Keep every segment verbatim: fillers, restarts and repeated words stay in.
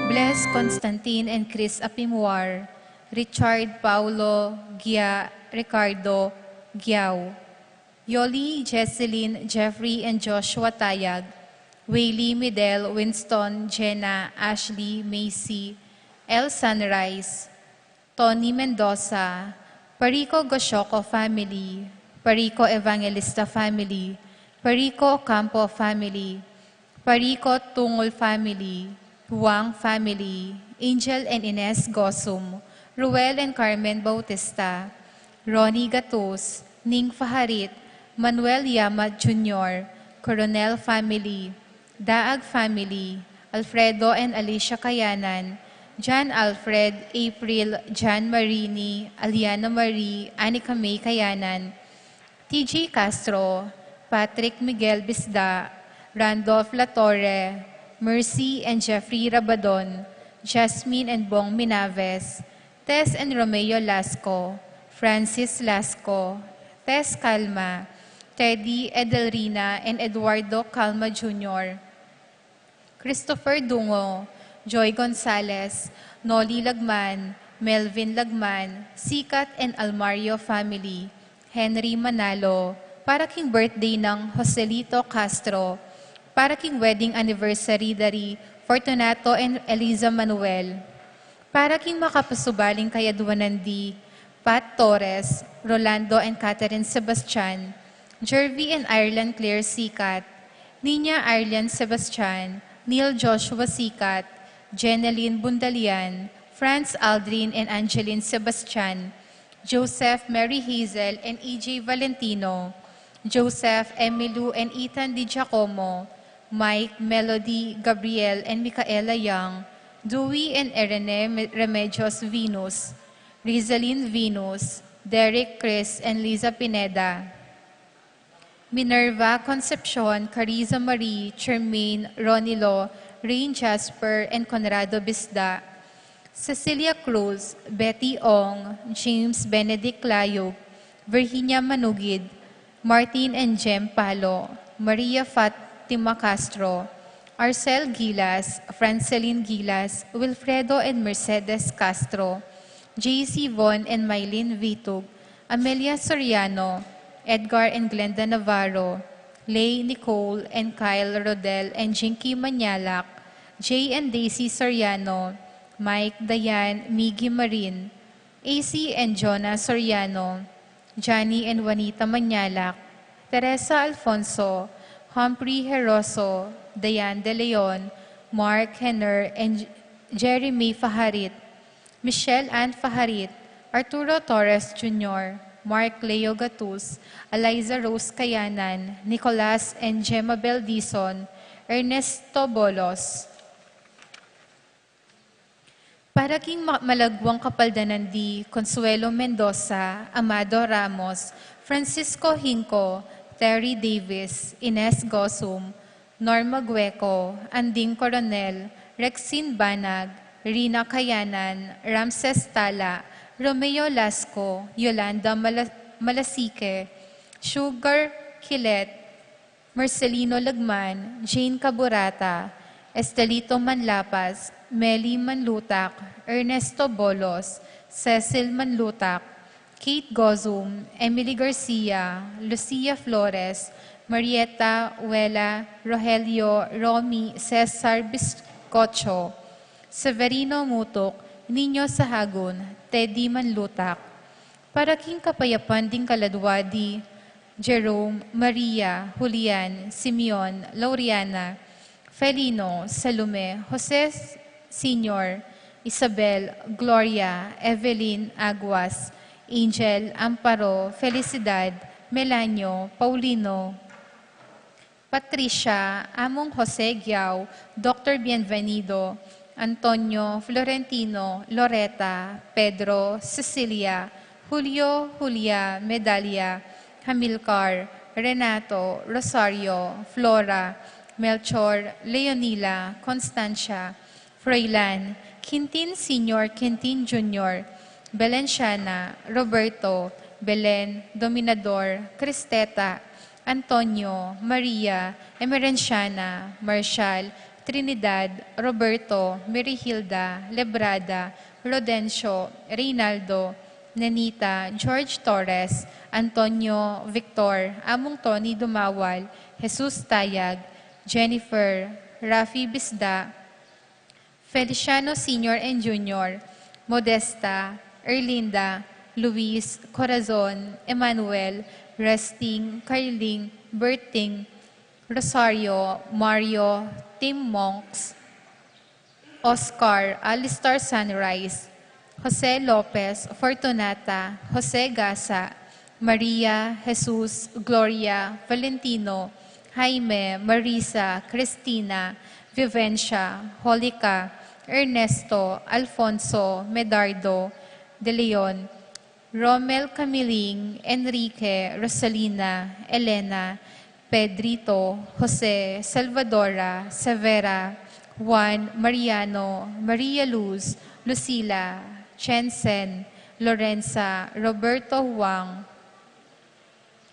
Bless Constantine and Chris Apimwar, Richard Paulo Gia, Ricardo Giao, Yoli, Jesselyn, Jeffrey and Joshua Tayag, Whaley, Midel, Winston, Jenna, Ashley, Macy, El Sunrise, Tony Mendoza, Parico Goshoko family, Parico Evangelista family, Parico Ocampo family, Parico Tungol family, Huang family, Angel and Ines Gosum, Ruel and Carmen Bautista, Ronnie Gatus, Ning Faharit, Manuel Yamat Junior, Coronel family, Daag family, Alfredo and Alicia Kayanan, John Alfred, April, John Marini, Aliana Marie, Anika May Kayanan, T J Castro, Patrick Miguel Bisda, Randolph Latorre, Mercy and Jeffrey Rabadon, Jasmine and Bong Minaves, Tess and Romeo Lasco, Francis Lasco, Tess Calma, Teddy, Edelrina, and Eduardo Calma Junior, Christopher Dungo, Joy Gonzalez, Noli Lagman, Melvin Lagman, Sikat and Almario family, Henry Manalo, para king birthday nang Joselito Castro, para king wedding anniversary dari Fortunato and Eliza Manuel, para king makapasubaling kayadwanan di Pat Torres, Rolando and Catherine Sebastian, Jervy and Ireland Claire Sikat, Nina Ireland Sebastian, Neil Joshua Sikat, Jeneline Bundalian, Franz Aldrin and Angeline Sebastian, Joseph Mary Hazel and E J Valentino, Joseph Emilu and Ethan Di Giacomo, Mike, Melody, Gabriel and Micaela Young, Dewey and Erene Me-, Remedios Venus, Rizalin Venus, Derek, Chris and Liza Pineda, Minerva Concepcion, Cariza Marie, Charmaine, Ronilo, Rain Jasper and Conrado Bisda, Cecilia Cruz, Betty Ong, James Benedict Layub, Virginia Manugid, Martin and Jem Palo, Maria Fatima Castro, Arcel Gilas, Francelin Gilas, Wilfredo and Mercedes Castro, J C Von and Mylene Vitug, Amelia Soriano, Edgar and Glenda Navarro, Lay, Nicole and Kyle, Rodel and Jinky Manyalak, Jay and Daisy Soriano, Mike, Diane, Miggy Marin, A C and Jonah Soriano, Johnny and Juanita Manyalak, Teresa Alfonso, Humphrey Heroso, Diane De Leon, Mark Henner and Jeremy Faharit, Michelle Ann Faharit, Arturo Torres Junior, Mark Leo Gatus, Eliza Rose Kayanan, Nicolas and Gemma Bel Dizon, Ernesto Bolos. Para king ma-, malagwang kapaldanan di Consuelo Mendoza, Amado Ramos, Francisco Hinco, Terry Davis, Ines Gosum, Norma Gueco, Anding Coronel, Rexin Banag, Rina Kayanan, Ramses Tala, Romeo Lasco, Yolanda Mala-, Malasique, Sugar Kilet, Marcelino Lagman, Jane Caburata, Estelito Manlapas, Meli Manlutak, Ernesto Bolos, Cecil Manlutak, Kate Gozum, Emily Garcia, Lucia Flores, Marietta Wela, Rogelio, Romy, Cesar Biscocho, Severino Mutuk, Nino Sahagun, Teddy Manlutak. Para king kapayapan ding kaladwa di Jerome, Maria, Julian, Simeon, Lauriana, Felino, Salome, Jose Senior, Isabel, Gloria, Evelyn, Aguas, Angel, Amparo, Felicidad, Melanio, Paulino, Patricia, Among Jose Giao, Doctor Bienvenido, Antonio, Florentino, Loreta, Pedro, Cecilia, Julio, Julia, Medalia, Hamilcar, Renato, Rosario, Flora, Melchor, Leonila, Constancia, Froilan, Quintin Senior, Quintin Junior, Belenciana, Roberto, Belen, Dominador, Cristeta, Antonio, Maria, Emerenciana, Marshal, Trinidad, Roberto, Merihilda, Lebrada, Rodencio, Reynaldo, Nenita, George Torres, Antonio, Victor, Among Tony Dumawal, Jesus Tayag, Jennifer, Rafi Bisda, Feliciano Senior and Junior, Modesta, Erlinda, Luis, Corazon, Emmanuel, Resting, Carling, Berting, Rosario, Mario, Tim Monks, Oscar, Alistar Sunrise, Jose Lopez, Fortunata, Jose Gasa, Maria, Jesus, Gloria, Valentino, Jaime, Marisa, Cristina, Vivencia, Holica, Ernesto, Alfonso, Medardo, De Leon, Romel, Camiling, Enrique, Rosalina, Elena, Pedrito, Jose, Salvadora, Severa, Juan, Mariano, Maria Luz, Lucila, Jensen, Lorenza, Roberto, Juan,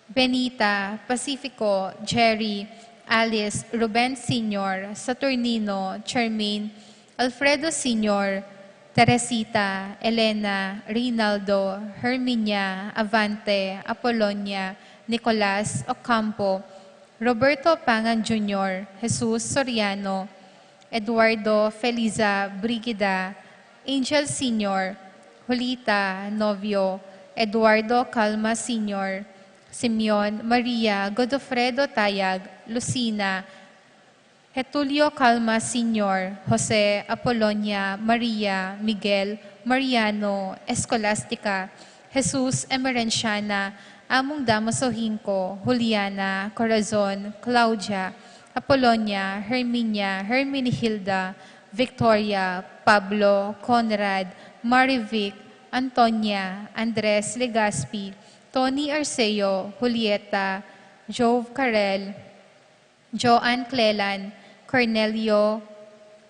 Benita, Pacifico, Jerry, Alice, Ruben Senior, Saturnino, Charmaine, Alfredo Senior, Teresita, Elena, Reynaldo, Herminia, Avante, Apolonia, Nicolas, Ocampo, Roberto Pangan Junior, Jesus Soriano, Eduardo, Feliza, Brigida, Angel Senior, Julita, Novio, Eduardo Calma Senior, Simeon, Maria, Godofredo Tayag, Lucina, Getulio Calma Senior, Jose, Apolonia, Maria, Miguel, Mariano, Escolastica, Jesus, Emerenciana, Among Damaso Hinco, Juliana, Corazon, Claudia, Apolonia, Herminia, Herminihilda, Victoria, Pablo, Conrad, Marivic, Antonia, Andres Legaspi, Tony Arceo, Julieta, Jove Carel, Joan Clelan, Cornelio,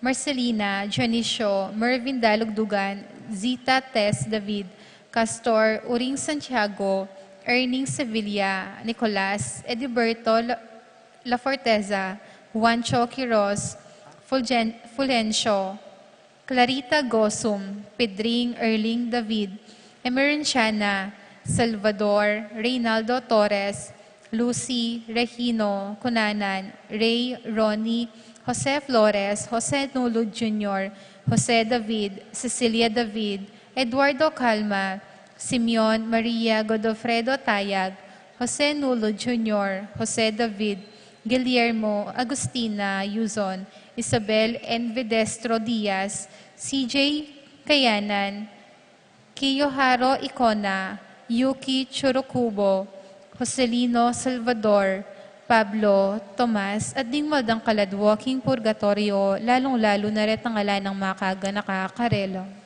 Marcelina, Dionisio, Mervin Dalugdugan, Zita Tess David, Castor Uring Santiago, Erning Sevilla, Nicolas, Ediberto La-, Laforteza, Juancho Quiroz, Fulgen-, Fulgencio, Clarita Gosum, Pedring Erling David, Emerenciana, Salvador, Reynaldo Torres, Lucy, Regino, Cunanan, Ray, Ronnie, Jose Flores, Jose Nulud Junior, Jose David, Cecilia David, Eduardo Calma, Simeon, Maria, Godofredo Tayag, Jose Nulud Junior, Jose David, Guillermo, Agustina, Yuzon, Isabel N. Videstro Diaz, C J Kayanan, Kiyoharo Icona, Yuki Churukubo, Joselino Salvador, Pablo, Tomas, at ding maldang kaladwa king purgatoryo, lalung-lalu na retang ala nang makaganaka karela.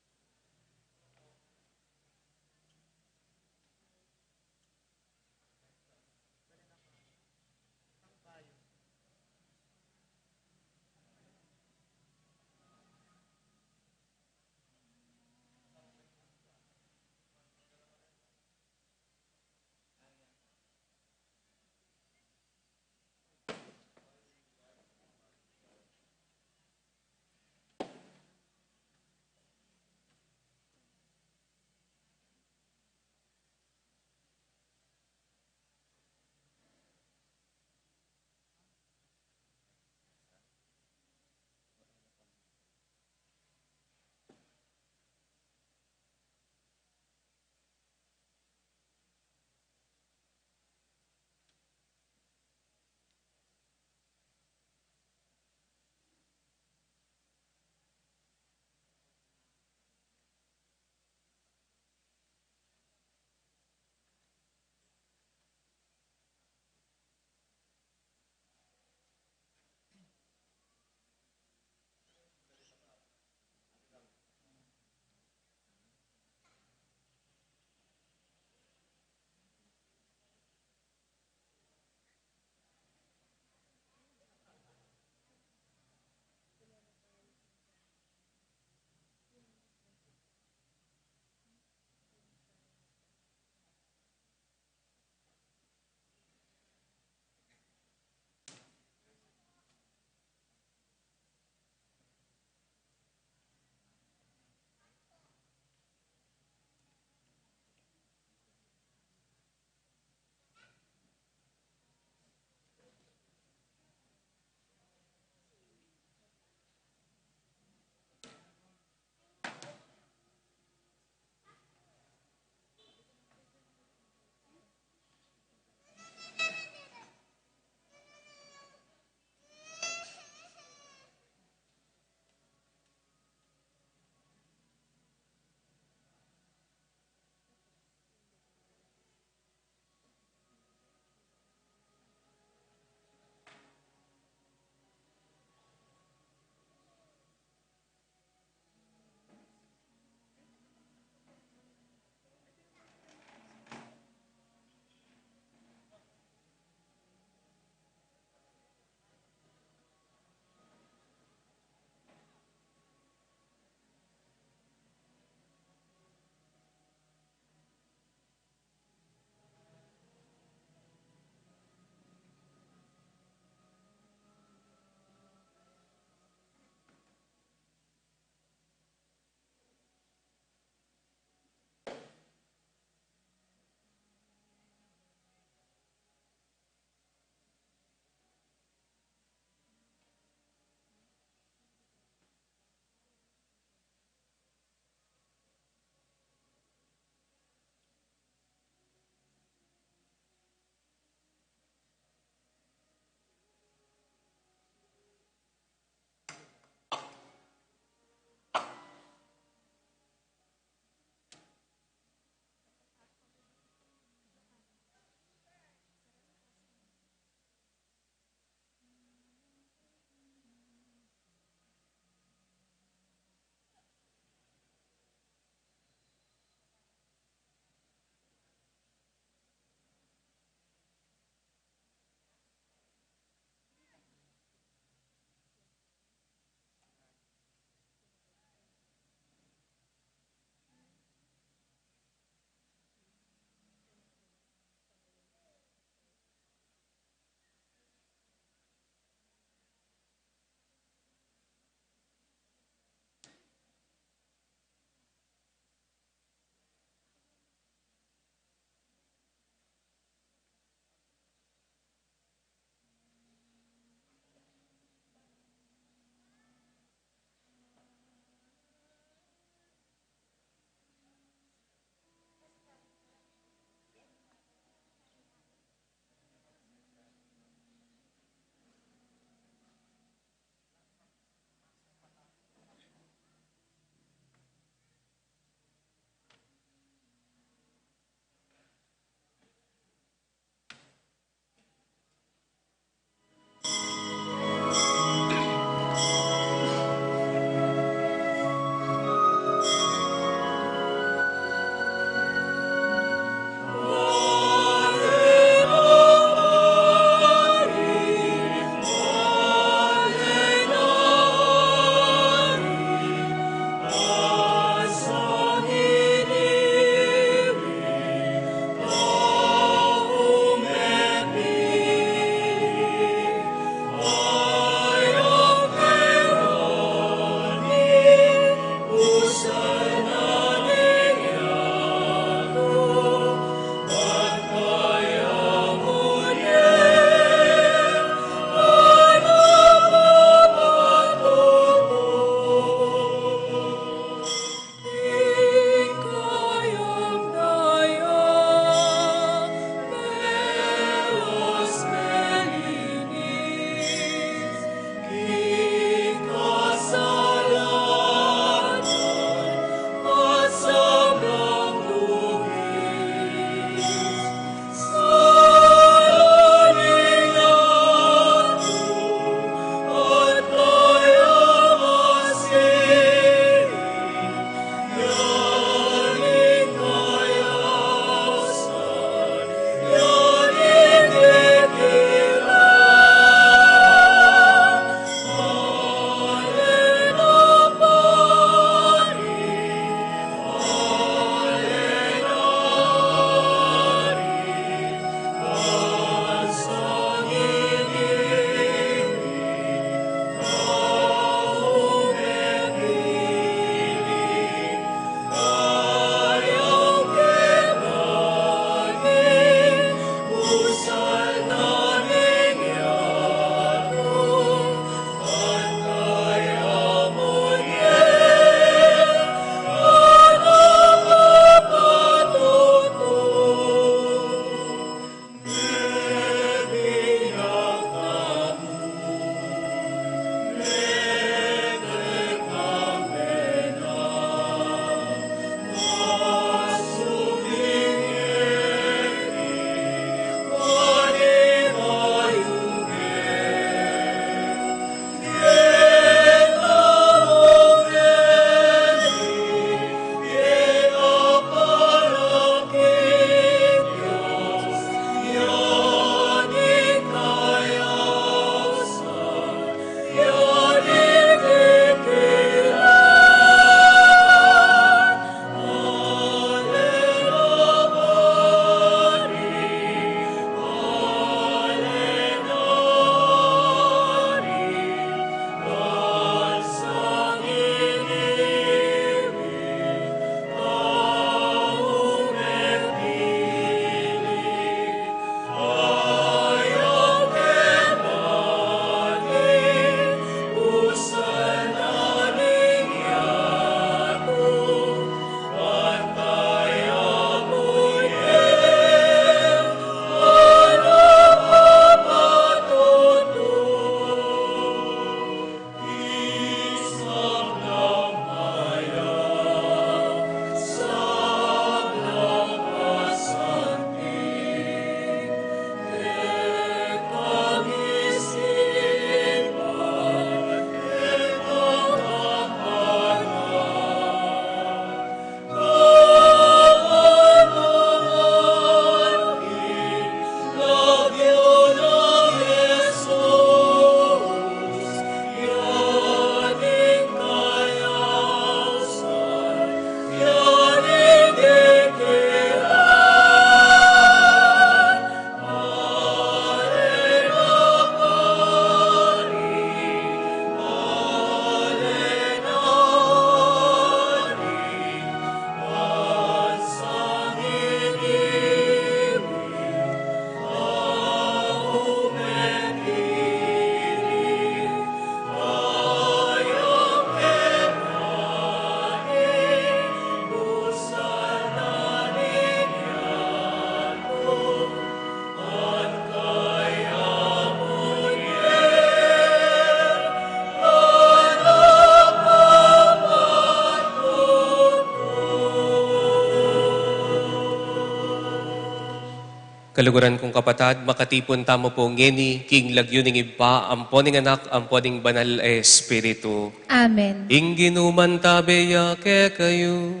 Kaluguran kung kapatad, makatipun tamu pu ngeni king lagyu ning Ibpa, ampo ning Anak, ampo ning Banal a Espiritu. Amen. Ing Ginu mantabe ya kekayu.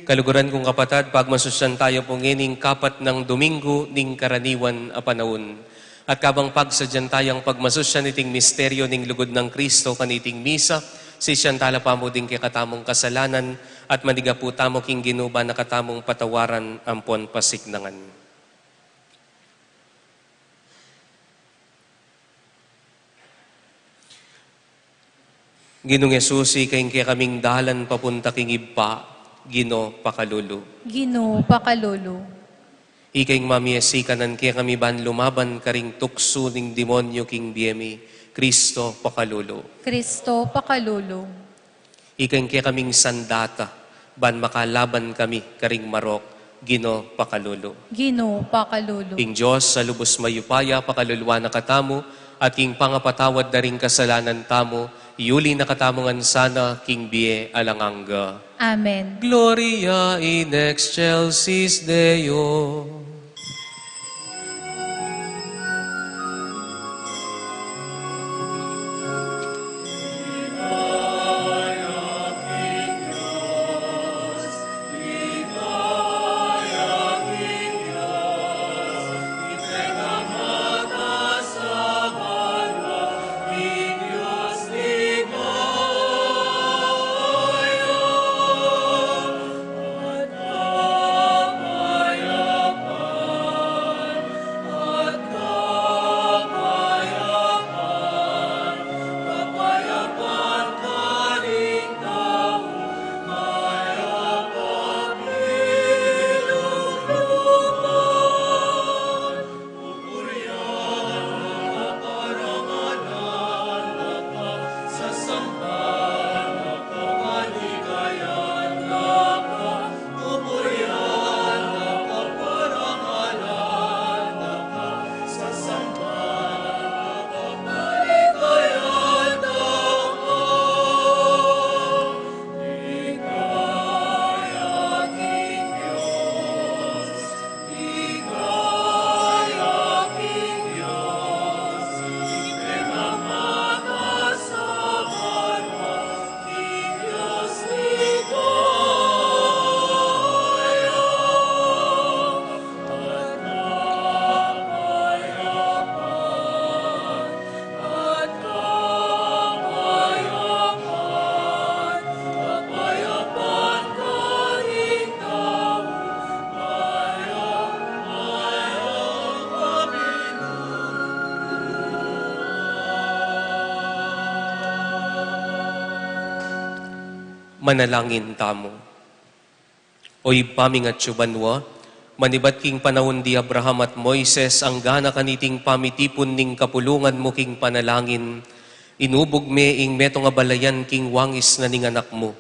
Kaluguran kung kapatad, pagmasusyan tamu pu ngeni ing kapat nang Domingo ning karaniwan a panaun. At kabang pagsadyan tayang pagmasusyan iting misteryo ning lugud nang Kristo kaniting misa, sisian tala pamu ding kekatamung kasalanan, at manigapu tamu king Ginu ban na katamung patawaran ampon pasiknangan. Ginung Jesus, ika ing kekaming dalan papunta king Ibpa, Ginu pakalulu. Ginu pakalulu. Ika ing mamiesikanan kekami ban lumaban karing tuksu ning demonyo king bie mi, Kristo pakalulu. Kristo pakalulu. Ika ing kekaming sandata ban makalaban kami karing marok, Ginu pakalulu. Ginu pakalulu. Ing Dios a lubus mayupaya pakaluluan na katamu, at king pangapatawad da ring kasalanan tamu, iuli na katamu ngan sana king bie alang angga. Amen. Gloria in excelsis Deo. Manalangin tamu. O Ibpa ming atsu banua, manibat king panaun di Abraham at Moises, angga na kaniting pamitipun ning kapulungan mu king panalangin, inubug me ing metung a balayan king wangis na ning Anak mu.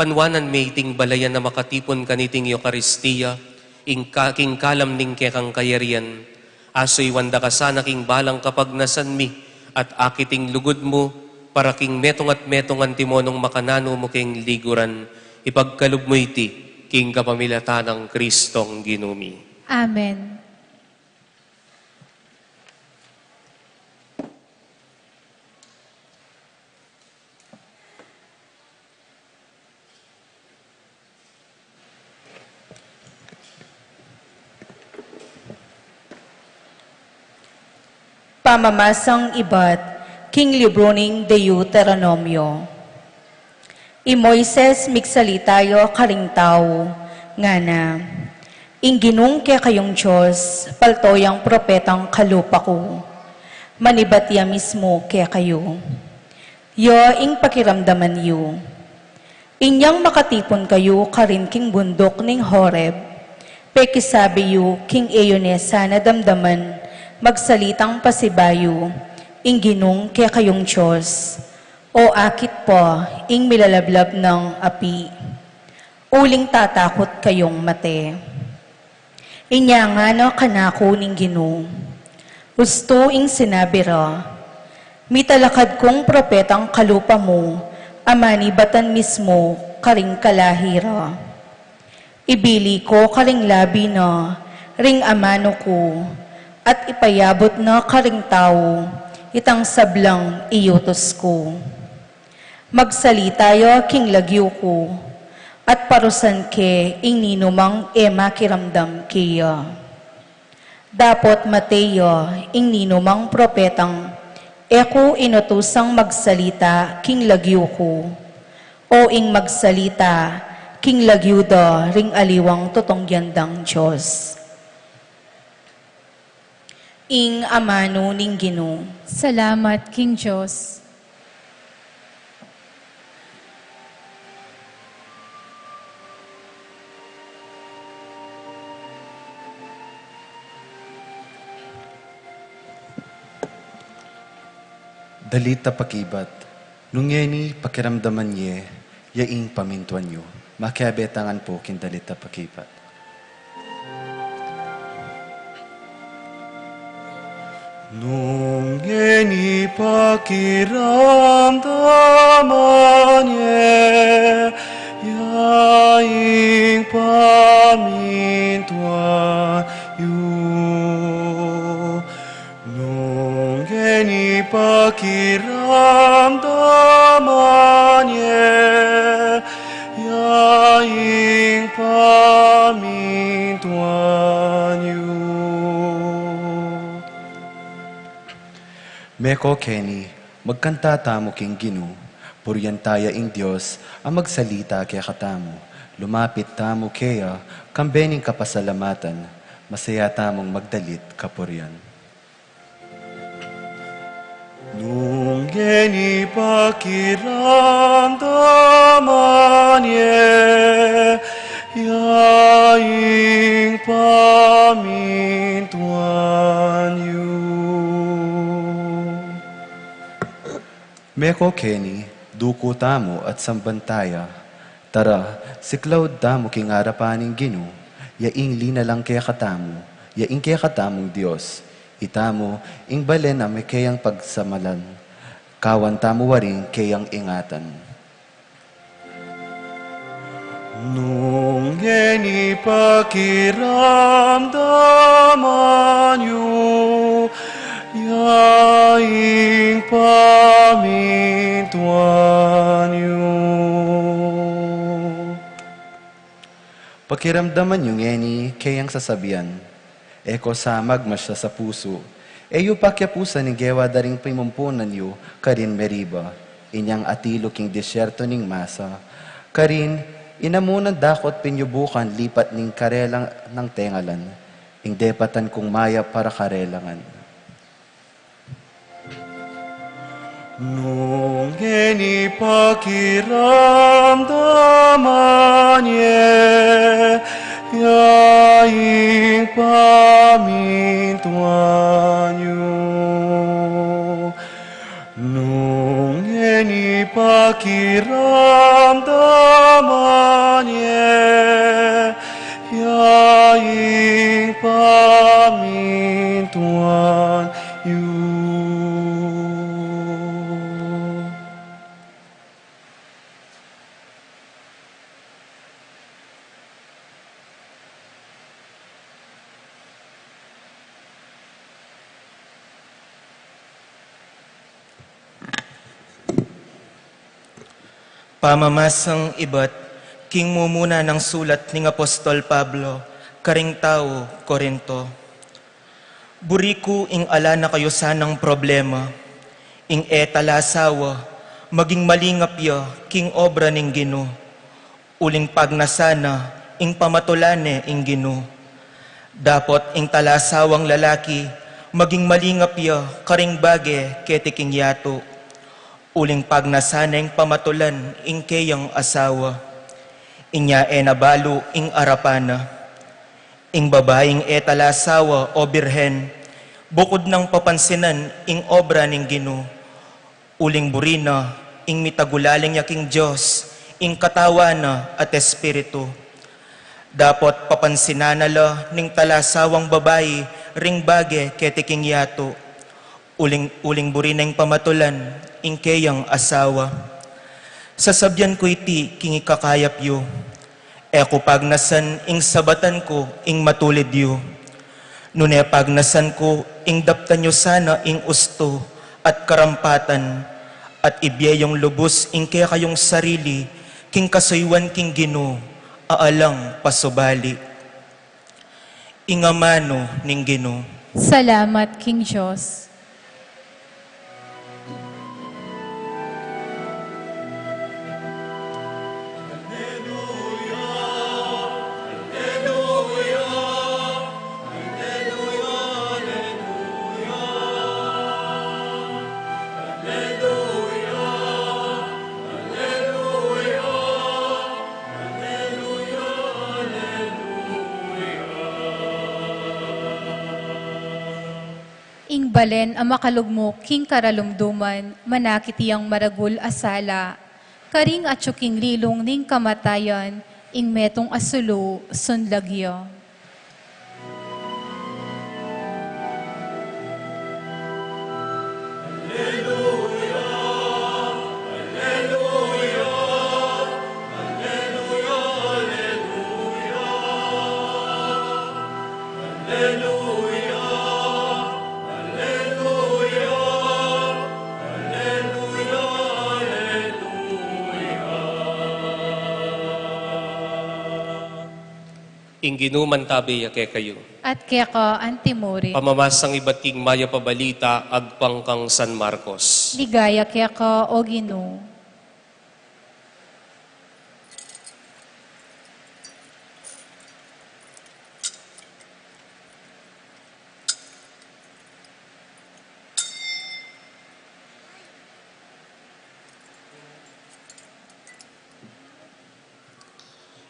Panuanan me iting balayan a makatipun kaniting Eukaristia, ing ka-, king kalam ning kekang kayarian. Asuyuan da ka sana king balang kapagnasan mi, at akit ing lugud mu, para king metung at metung antimonung makananu mu king liguran, ipagkalub mu iti, king kapamilatan nang Kristong Ginu mi. Amen. Pamamasang ibat king libru ning Deuteronomio. I Moises migsalita ya karing tau, ngana, Ing Ginung kekayung Dios, palto yang propetang kalupa ku. Manibat ya mismu kekayu. Ya ing pakiramdaman yu. Inyang makatipun kayu karin king bunduk ning Horeb, pekisabi yu king e yu ne sana damdaman magsalitang pasibayu, ing Ginung kekayung Dios, o akit pa ing milalablab nang api. Uling tatakut kayung mate. Inya ngana kanaku ning Ginu, ustu ing sinabi ra, mitalakad kung propetang kalupa mu, a manibatan mismu karing kalahi ra. Ibili ko karing labi na ring amanu ku, at ipayabut na karing tau itang sablang iyutus ku. Magsalita ya king lagyu ku, at parusan ke ing ninumang e makiramdam keya. Dapot mate ya ing ninumang propetang e ku inutusang magsalita king lagyu ku, o ing magsalita king lagyu da ring aliwang tutunggian dang Dios. Ing amanu ning Ginu. Salamat king Dios. Dalit a pakibat. Nung ngeni pakiramdaman ye ya ing pamintuan yu. Makiabe ta ngan pu king dalit a pakibat. Nung ngeni pakiramdaman ye ya ing pamintuan yu. Nung ngeni pakiramdaman ye ya ing pamintuan yu. Meko keni, magkanta tamu king Ginu, purian ta ya ing Dios a magsalita kekatamu, lumapit tamu keya kambe ning kapasalamatan, masaya tamung magdalit kapurian. Nung ngeni pakiramdaman ye ya ing pamintuan yu. Meko keni, duku tamu at samban ta ya. Tara, siklaud tamu king arapan ning Ginu, ya ing linalang kekatamu, ya ing kekatamung Dios. Itamu ing balen a mekeyang pagsamalan, kawan tamu waring keyang ingatan. Nung ngeni pakiramdaman yu ya ing pamintuan yu. Pakiramdaman yu ngeni keyang sasabian, e ko sa magmasya sa pusu, e yu pakiapusan ing gewa da ring pimumpunan yu karin Meriba, inyang atilu king disyerto ning Masa, karin inamunan dakot pinyubukan lipat ning karelang nang tengalan, ing depatan kung mayap para karelangan. Nung ngeni pakiramdaman ye ya ing pamintuan yu. Nung ngeni pakiramdaman ye ya ing pamintuan yu. Pamamasang ibat king mumuna nang sulat ning Apostol Pablo karing tau Corinto. Buri ku ing ala na kayu sanang problema, ing e talasawa, maging malingap ya king obra ning Ginu. Uling pagnasan na ing pamatulan ne ing Ginu. Dapot ing talasawang lalaki, maging malingap ya karing bage keti king yatu. Uling pagnasan ne ing pamatulan ing keyang asawa. Inya e na balu ing arapan na. Ing babaing e talasawa o birhen, bukud nang papansinan ing obra ning Ginu. Uling buri na ing mitagulaling ya king Dios, ing Katawan na at Espiritu. Dapot papansinan na la ning talasawang babai ring bage keti king yatu. Uling, uling buri na ing pamatulan ing keyang asawa. Sasabian ku iti king ikakayap yu. E ku pagnasan ing sabatan ku ing matulid yu. Nune pagnasan ku ing daptan yu sana ing ustu at karampatan, at ibie yung lubus ing kekayung sarili king kasuyuan king Ginu, a alang pasubali. Ing amanu ning Ginu. Salamat king Dios. Ing balen a makalugmuk king karalumduman, manakit yang maragul a sala. Karing atyu king lilung ning kamatayan, ing metung a sulu, sunlag ya. Ing Ginu mantabe ya kekayu. At keka antimurin. Pamamasang ibat king mayap a balita agpang kang San Marcos. Ligaya keka, O Ginu.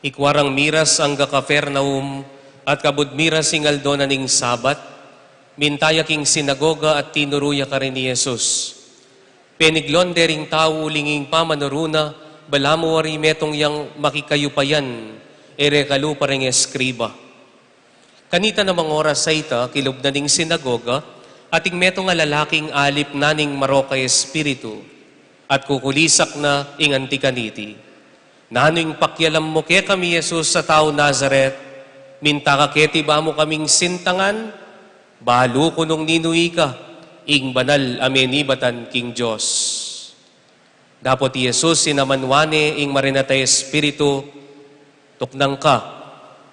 Ikua rang miras angga Capernaum, at kabud miras ing aldo na ning Sabat, minta ya king sinagoga at tinuru ya karin i Jesus. Peniglon de ring tau uling ing pamanuru na, balamu wari metung yang makikayupayan, e rekalu pa ring eskriba. Kanita namang oras a ita, kilub na ning sinagoga, ating metung a lalaking alip na ning marok a espiritu, at kukulisak na ing anti kaniti. Nanu ing pakialam mu kekami, Jesus a tau Nazaret? Minta ka keti ba mu kaming sintangan? Balu ku nung ninu ika, ing banal a menibatan king Dios. Dapot i Jesus, inamanwa ne ing marinat a espiritu, tuknang ka,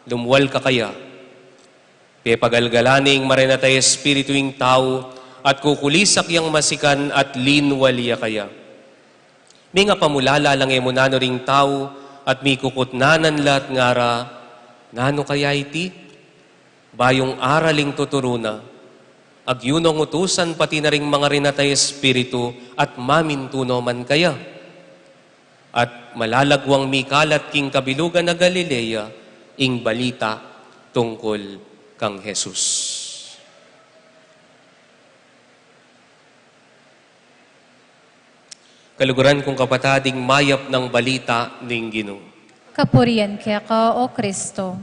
lumual ka kaya. Pepagalgala ne ing marinat a espiritu ing tau, at kukulisak yang masikan at linual ya kaya. Mingapamulala lang e mu nanu ring tau, at mikukutnanan la at ngara, nanu kaya iti? Bayung aral ing tuturu na, agyu nong utusan pati na ring mangarinat a espiritu at mamintu no man kaya. At malalagwang mikalat king kabilugan a Galilea ing balita tungkul kang Jesus. Kaluguran kung kapatad, ing mayap nang balita ning Ginu. Kapurian keka, O Kristo.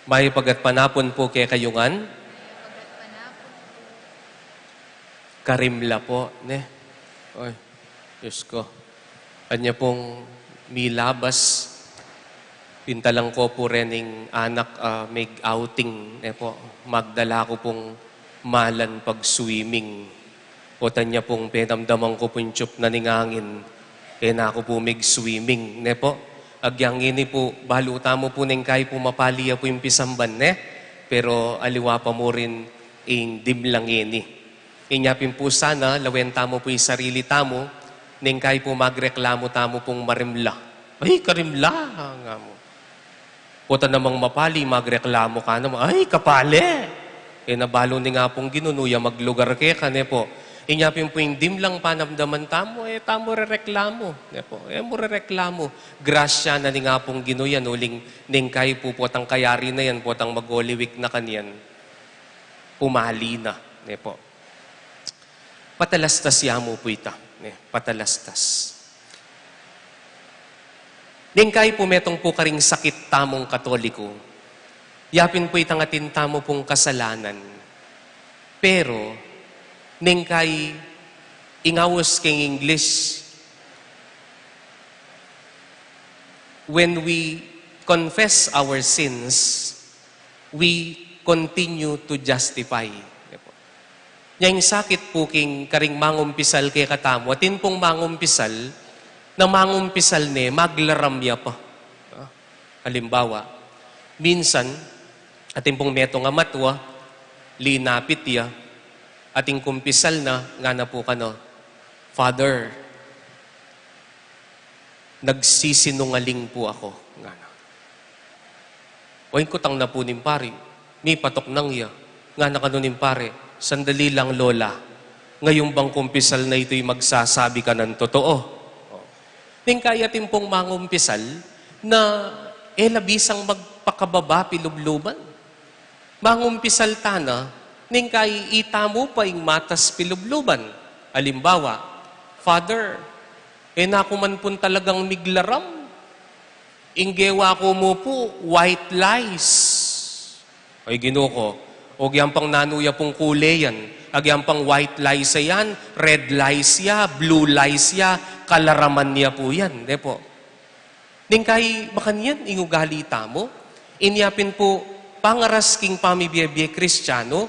Mayap a gatpanapun pu kekayu ngan. Karimla po, ne? Oy, Diyos ko. Anya pung milabas, pintalang ko pu rening anak, ah, mig-outing, ne po. Magdala ko pung malan pag-swimming. Potang nya pung penamdaman ku pung tiyup na ning angin, e na ku pu mig-swimming, ne po? Agyang ini pu, balu tamu pu neng kayi pu mapali ya pu ing pisamban, ne? Pero aliwa pa mu rin ing dimlang ini. Inya pin pu sana, lawen tamu pu ing sarili tamu, neng kayi pu magreklamu tamu pung marimla. Ay, karimla, nga mu. Pota namang mapali, magreklamu ka naman, "Ay, kapali!" E na balu ning Apung Ginu, nu ya maglugar keka, ne po? Inya pin pu ing dimlang panamdaman tamu, e tamu rereklamu, ne po? E mu rereklamu. Grasya na ning Apung Ginu yan, uling neng kayi pu potang kayari na yan, potang mag-Holy Week na kanyan, pumali na, ne po? Patalastas ya mu pu ita, ne? Patalastas. Neng kayi pu metung pu karing sakit tamung Katoliko, ya pin pu itang atin tamu pung kasalanan. Pero, Neng kai ing aus keng English, when we confess our sins, we continue to justify. Nya ing sakit pu king karing mangumpisal kekatamu, atin pung mangumpisal na mangumpisal ne, maglaram ya pa. Ah, halimbawa, minsan, atin pung metung a matwa, linapit ya, atin kumpisal na, ngana pu kanu, "Father, nagsisinungaling pu ako," ngana. O, ing kutang na pu ning pari, mipatuknang ya. Ngana kanu ning pari, "Sandali lang, Lola. Ngayun bang kumpisal na ito'y magsasabi ka ng totoo?" O. Neng kai atin pung mangumpisal na e la bisang magpakababa pilubluban. Mangumpisal tana, neng kai itamu pa ing matas pilubluban. Halimbawa, "Father, e na ku man pun talagang miglaram. Ing gewa ku mu pu, white lies." Ay, Ginu ku, o, agyan pang nanu ya pung kule yan. Agyan pang white lies a yan, red lies ya, blue lies ya, kalaraman ya pu yan, de pu? Neng kai makanyan ing ugali tamu, inya pin pu pangaras king pamibie-bie Kristiano,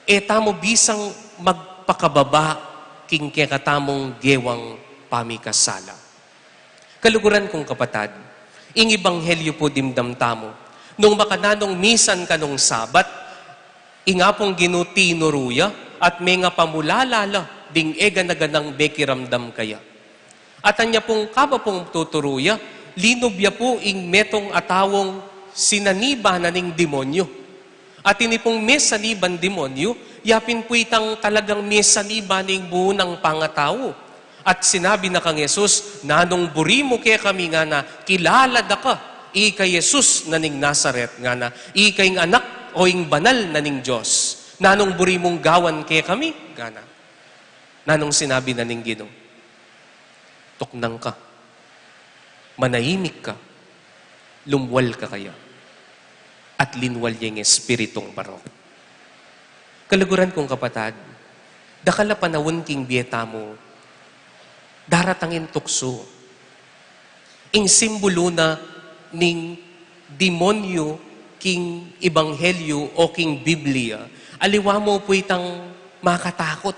e tamu bisang magpakababa king kekatamung gewang pamikasala. Kaluguran kung kapatad, ing ebanghelyo pu dimdam tamu, nung makananung misan kanung Sabat, ing Apung Ginu tinuru ya, at menga pamulala la ding e gana-ganang mekiramdam kaya. At anya pung kaba pung tuturu ya, linub ya pu ing metung a taung sinaniban na ning demonyo. At ini pung mesaniban demonyo, ya pin pu itang talagang mesaniban ning buunang pangatau. At sinabi na kang Jesus, "Nanung buri mu kekami?" ngana, "Kilala da ka, ika Jesus na ning Nazaret," ngana, "ika ing anak o ing banal na ning Dios. Nanung buri mung gawan kekami?" ngana. Nanung sinabi na ning Ginu? "Tuknang ka, manahimik ka, lumwal ka kaya." At linwal ya ing espiritung barok. Kaluguran kung kapatad, dakal a panaun king bie tamu, daratang ing tuksu. Ing simbulu na ning demonyo king ebanghelyo o king Biblia, aliwa mu pu itang makatakut.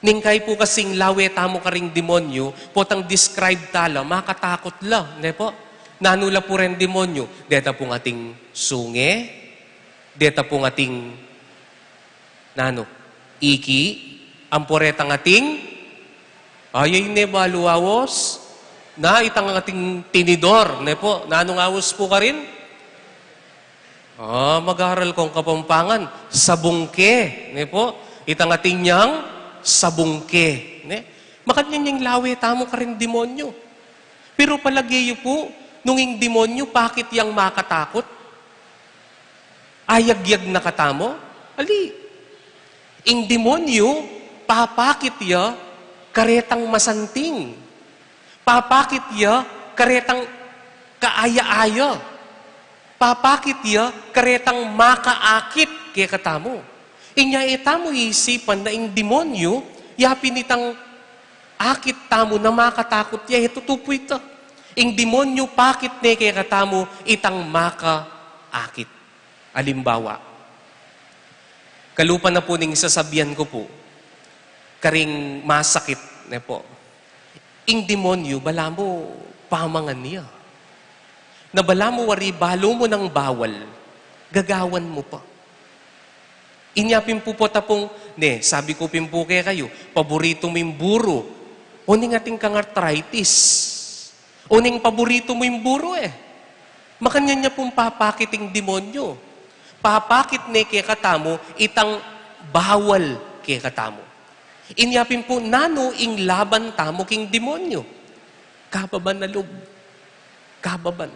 Neng kai pu kasing lawe tamu karing demonyo, potang describe ta la, makatakut la, ne pu? Nanu la pu reng demonyo? Deta pung ating sunge, deta pung ating nanu, iki, ampo retang ating, ay, ay, ne, balu aus, na itang ating tinidor, ne pu? Nanung aus pu karin? Ah, mag-aral kung Kapampangan, sabungke, ne pu? Itang ating yang sabungke, ne? Makanyan yang lawe tamu karing demonyo. Pero palage yu pu, nung ing demonyo, pakit yang makatakut? Ayagyag na katamu? Ali, ing demonyo, papakit ya karetang masanting. Papakit ya karetang kaaya-aya. Papakit ya karetang makaakit kekatamu. Inya e tamu isipan na ing demonyo, ya pin itang akit tamu na makatakut ya, e tutu pu ita. Ing demonyo pakit ne kekatamu itang makaakit. Alimbawa, kalupa na pu ning sasabian ku pu, karing masakit, ne pu? Ing demonyo, balamu pamangan ya. Na balamu wari balu mu nang bawal, gagawan mu pa. Inya pin pu pota pung, ne, sabi ku pin pu kekayu, paboritu mu ing buru. Uning atin kang arthritis. Uning paboritu mu ing buru e. Makanyan ya pung papakit ing demonyo. Papakit ne kekatamu itang bawal kekatamu. Inya pin pu nanu ing laban tamu king demonyo? Kababan a lub. Kababan.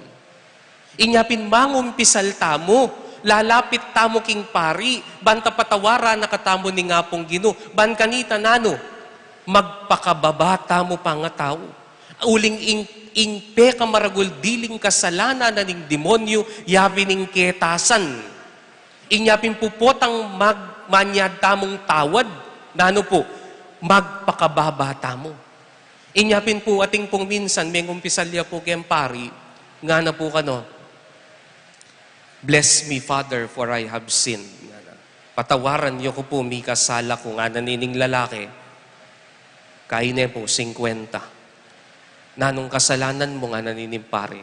Inya pin mangumpisal tamu, lalapit tamu king pari, ban ta patawaran na katamu ning Apung Ginu, ban kanita nanu, magpakababa tamu pangatau. Uling ing, ing pekamaragul diling kasalanan na ning demonyo, ya pin ing ketasan. Inya pin pu potang mag-, manyad tamung tawad, Nanu pu, magpakababa tamu. Inya pin pu, atin pung minsan, mengumpisal ya pu keng pari, ngana pu kanu, "Bless me, Father, for I have sinned." Ngana. "Patawaran yu ku pu, mikasala ku," ngana nining lalaki. Kaine pu, singkwenta. "Nanung kasalanan mu?" ngana nining pari.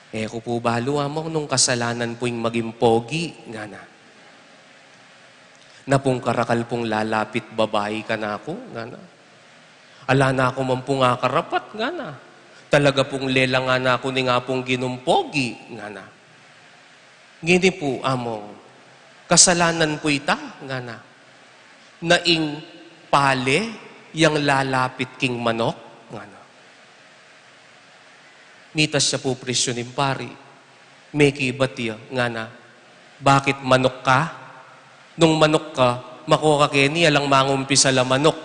"E ku pu balu, Among, nung kasalanan pu ing maging pogi," ngana. "Napung karakal pung lalapit babai kanaku," ngana. "Ala na ku man pung akarapat," ngana. "Talaga pung lelangan na ku ning Apung Ginung pogi," ngana. "Ngeni pu, Among, kasalanan pu ita?" ngana. "Na ing pale yang lalapit king manok?" ngana. Mitas ya pu presyu ning pari. Mekibat ya, ngana, "Bakit, manok ka? Nung manok ka, mako ka keni, alang mangumpisal a manok."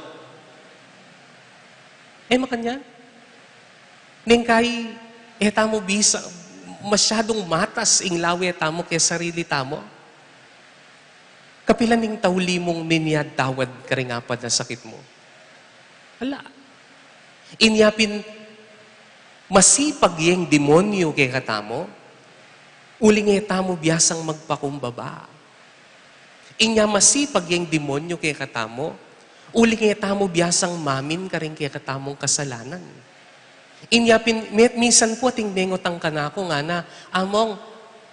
E makanyan? Neng kai, e tamu bisa, masyadung matas ing lawe tamu keng sarili tamu. Kapilan ing tauli mung mimiyatawad karing apat a sakit mu? Ala. Inya pin masipag yeng demonyu kekatamu, uling e tamu biasang magpakumbaba. Inya masipag yeng demonyu kekatamu, uling e tamu biasang mamin karing kekatamung kasalanan. Inya pin, met minsan pu ating mengutang kanaku, ngana, "Among,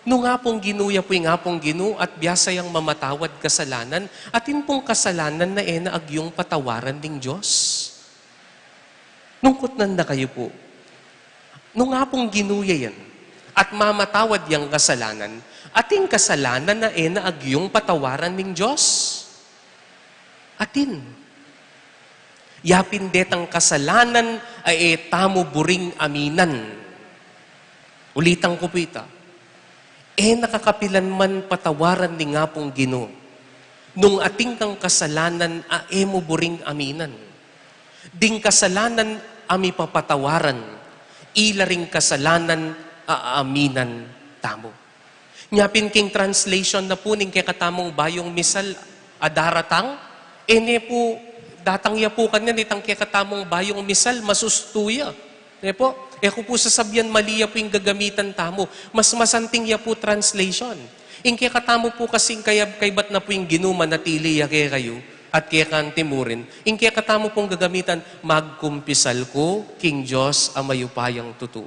nung Apung Ginu ya pu ing Apung Ginu at biasa yang mamatawad kasalanan, atin pung kasalanan na e na agyung patawaran ning Dios?" Nung kutnan da kayu pu, nung Apung Ginu ya yan at mamatawad yang kasalanan, atin kasalanan na e na agyung patawaran ning Dios? Atin. Ya pin detang kasalanan a e tamu buring aminan. Ulitan ku pu ita. E na ka kapilan man patawaran ning Apung Ginu nung atin kang kasalanan a e mu buring aminan. Ding kasalanan a mipapatawaran, ila ring kasalanan a aaminan tamu. Nya pin king translation na pu ning kekatamung bayung misal a daratang, e ne pu, datang ya pu kanyan itang kekatamung bayung misal, masustu ya. Ne pu? E ku pu sasabian mali ya pu ing gagamitan tamu. Mas masanting ya pu translation. Ing kekatamu pu kasing kaya, kaybat na pu ing Ginu manatili ya kekayu at keka anti mu rin. Ing kekatamu pung gagamitan, "Magkumpisal ku king Dios a mayupayang tutu."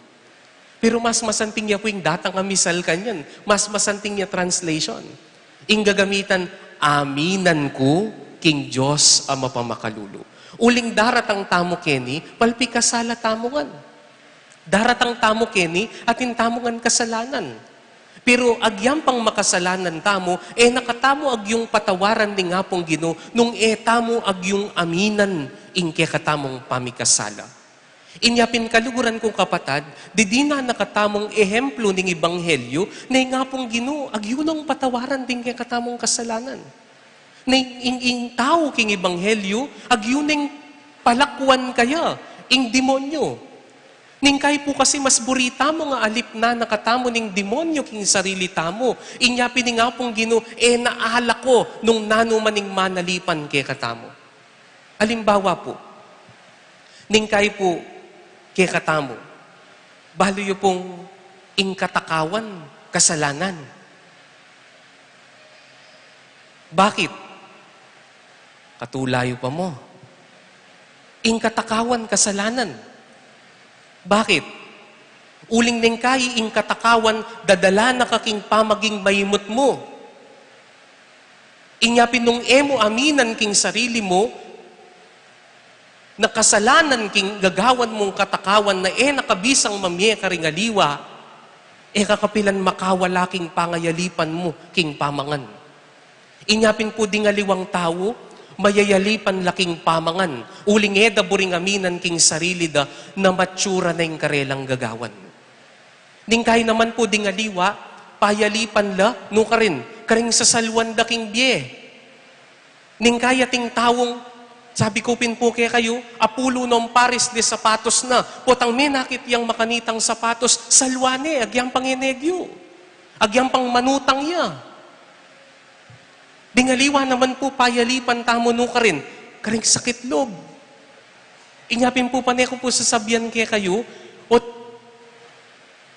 Pero mas masanting ya pu ing datang a misal kanyan, mas masanting ya translation. Ing gagamitan, "Aminan ku king Dios a mapamakalulu." Uling daratang tamu keni, palpikasala tamu ngan. Daratang tamu keni, atin tamu ngan kasalanan. Pero agyang pang makasalanan tamu, e na katamu agyung patawaran ning Apung Ginu, nung e tamu agyung aminan ing kekatamung pamikasala. Inya pin kaluguran kung kapatad, didina na katamung ehemplu ning ebanghelyu, ne ing Apung Ginu, agyu nang patawaran ding kekatamung kasalanan. Ne ing, ing tau king ebanghelyu, agyu neng palakuan kaya, ing demonyu. Neng kai pu kasi mas buri tamu nga alipnan na katamu ning demonyu king sarili tamu. Inya pin ing Apung Ginu, e na alako nung nanu man ing manalipan kekatamu. Alimbawa pu, neng kai pu kekatamu, balu yu pung ing katakawan kasalanan. Bakit? Katula yu pa mu. Ing katakawan kasalanan. Bakit? Uling neng kai ing katakawan, dadala na ka king pamaging maimut mu. Inya pin nung e mu aminan king sarili mu, na kasalanan king gagawan mung katakawan na e na ka bisang mamie karing aliwa, e ka kapilan makawala king pangayalipan mu king pamangan. Inya pin pu ding aliwang tau, mayayalipan la king pamangan, uling e da buring aminan king sarili da na matsura na ing karelang gagawan. Neng kai naman pu ding aliwa, payalipan la, nukarin, karing sasalwan da king bie. Neng kai ating taung, sabi ku pin pu kekayu, apulu nong pares de sapatos na, potang menakit yang makanitang sapatos, salwa ne, agyang pang e ne agyu, agyang pang manutang ya. Ding aliwa naman pu, payalipan tamu nu karin, karing sakit lub. Inya pin pu pane ku pu sasabian kekayu, ot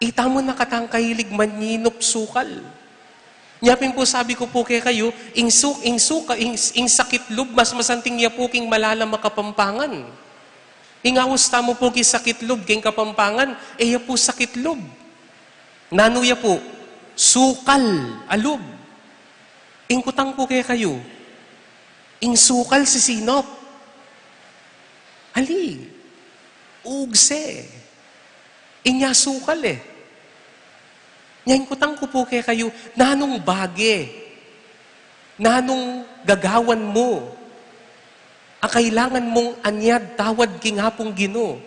itamu na katang kahilig manyinup sukal. Inya pin pu sabi ku pu kekayu, ing su-, ing suka-, ing, ing sakit lub, mas masanting ya pu king malalam a Kapampangan. Ing aus tamu pu king sakit lub king Kapampangan, e ya pu sakit lub. Nanu ya pu? Sukal a lub. Ing kutang ku kekayu, ing sukal sisinup? Ali, ugse. Inya sukal e. Nya ing kutang ku pu kekayu, nanung bage, nanung gagawan mu a kailangan mung anyad tawad king Apung Ginu?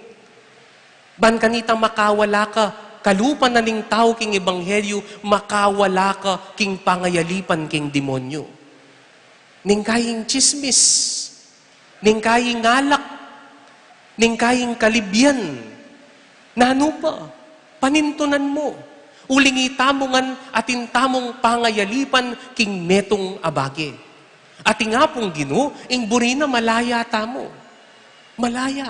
Ban kanita makawala ka, kalupa na ning tau king ebanghelyu, makawala ka king pangayalipan king demonyu. Ningkaing tsismis, ningkaing alak, ningkaing kalibyan, nanu pa, panintunan mu. Uling itamu ngan atin tamung pangayalipan king metung a bage. At ing Apung Ginu, ing buri na malaya tamu. Malaya.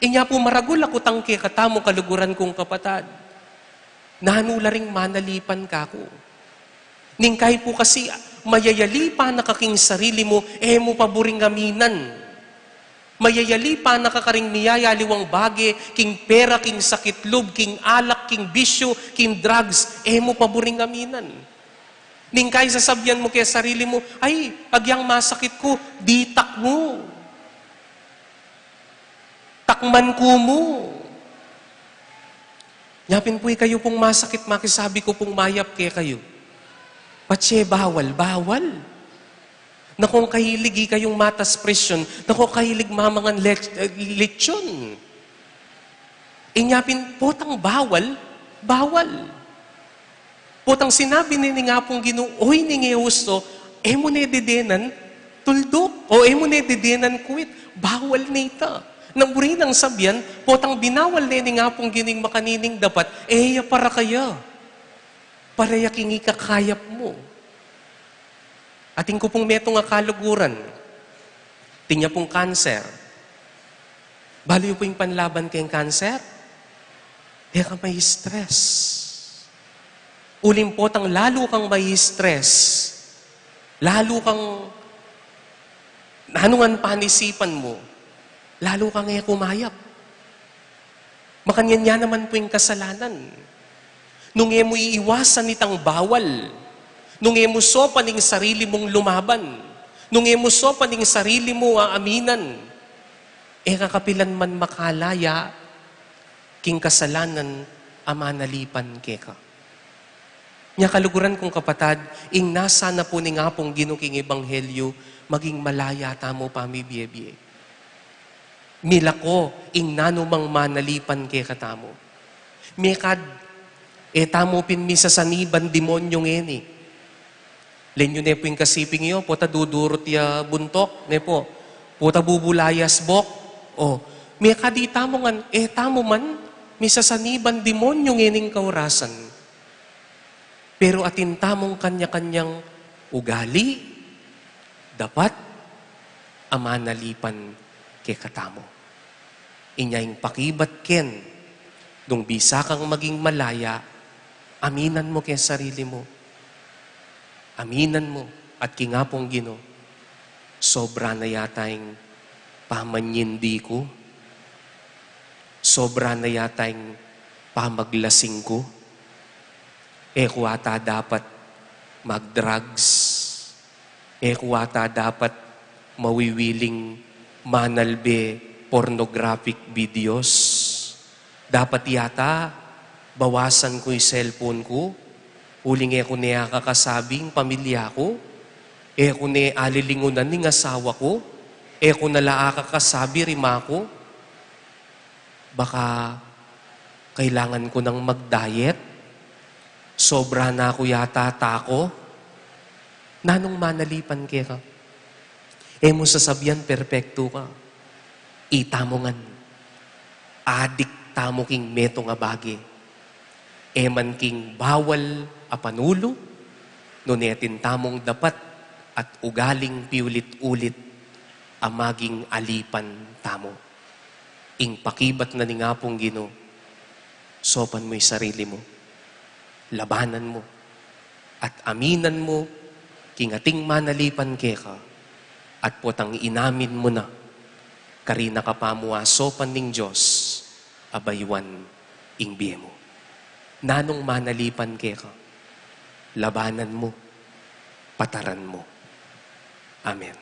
Inya pu maragul a kutang kekatamu, kaluguran kung kapatad, nanu la ring manalipan kaku? Ningkai pu kasi, mayayalipan na ka king sarili mu, e mu pa buring aminan. Mayayalipan na ka karing miyayaliwang bage, king pera, king sakit lub, king alak, king bisyu, king drugs, e mu pa buring aminan. Ningkai sasabian mu keng sarili mu, "Ay, agyang masakit ku, ditak mu. Takman ku mu." Nya pin pu ikayu pung masakit, makisabi ku pung mayap kekayu, patse bawal, bawal. Naku, kahilig ikayung matas presyon, naku, kahilig mamangan lech-, eh, lechon. Inya pin, potang bawal, bawal. Potang sinabi ne ning Apung Ginu, "Oy, ning e usto, e mu ne dedenan tulduk, o e mu ne dedenan kuwit." Bawal ne ita. Nang buri nang sabian, potang binawal ne ning Apung Ginu ing makanining dapat, e ya para kaya. Para ya king ikakayap mu. Atin ku pung metung a kaluguran, atin ya pung kanser. Balu yu pu ing panlaban keng kanser? E ka mai-stress. Uling potang lalu kang mai-stress, lalu kang nanung panisipan mu, lalu kang e kumayap. Makanyan ya naman pu ing kasalanan. Nung e mu iiwasan itang bawal, nung e mu saupan ing sarili mung lumaban, nung e mu saupan ing sarili mu a aminan, e ka kapilan man makalaya king kasalanan a manalipan keka. Nya kaluguran kung kapatad, ing nasa na pu ning Apung Ginu king ebanghelyu, maging malaya tamu pamibie-bie. Milako ing nanumang manalipan kekatamu. Mekad, e tamu pin misasaniban demonyu ngeni. Len yu ne pu ing kasiping yu, pota dudurut ya buntuk, ne pu. Pota bubulayas bok. O, mekad itamu ngan, e tamu man misasaniban demonyu ngening kaurasan. Pero atin tamung kanya-kanyang ugali, dapat a manalipan kekatamu. Inya ing pakibat ken, nung bisa kang maging malaya, aminan mu keng sarili mu. Aminan mu at king Apung Ginu, sobra na yata ing pamanyindi ku, sobra na yata ing pamaglasing ku, e ku ata dapat mag-drugs, e ku ata dapat mawiwiling manalbe pornographic videos. Dapat yata bawasan ku ing cellphone ku, uling e ku ne akakasabi ing pamilya ku, e ku ne alilingunan ing asawa ku, e ku na la akakasabi ring ama ku. Baka kailangan ku nang mag-diet? Sobra na ku yata tako? Nanung manalipan keka? E mu sasabian perpektu ka. Itamu ngan, adik tamu king metung a bage. E man king bawal a panulu, nune atin tamung dapat at ugaling piulit-ulit a maging alipan tamu. Ing pakibat na ning Apung Ginu, saupan mu ing sarili mu, labanan mu, at aminan mu king ating manalipan keka, at potang inamin mu na, karina ka pa mu asaupan ning Dios a bayuan ing bie mu. Nanung manalipan keka, labanan mu, pataran mu. Amen.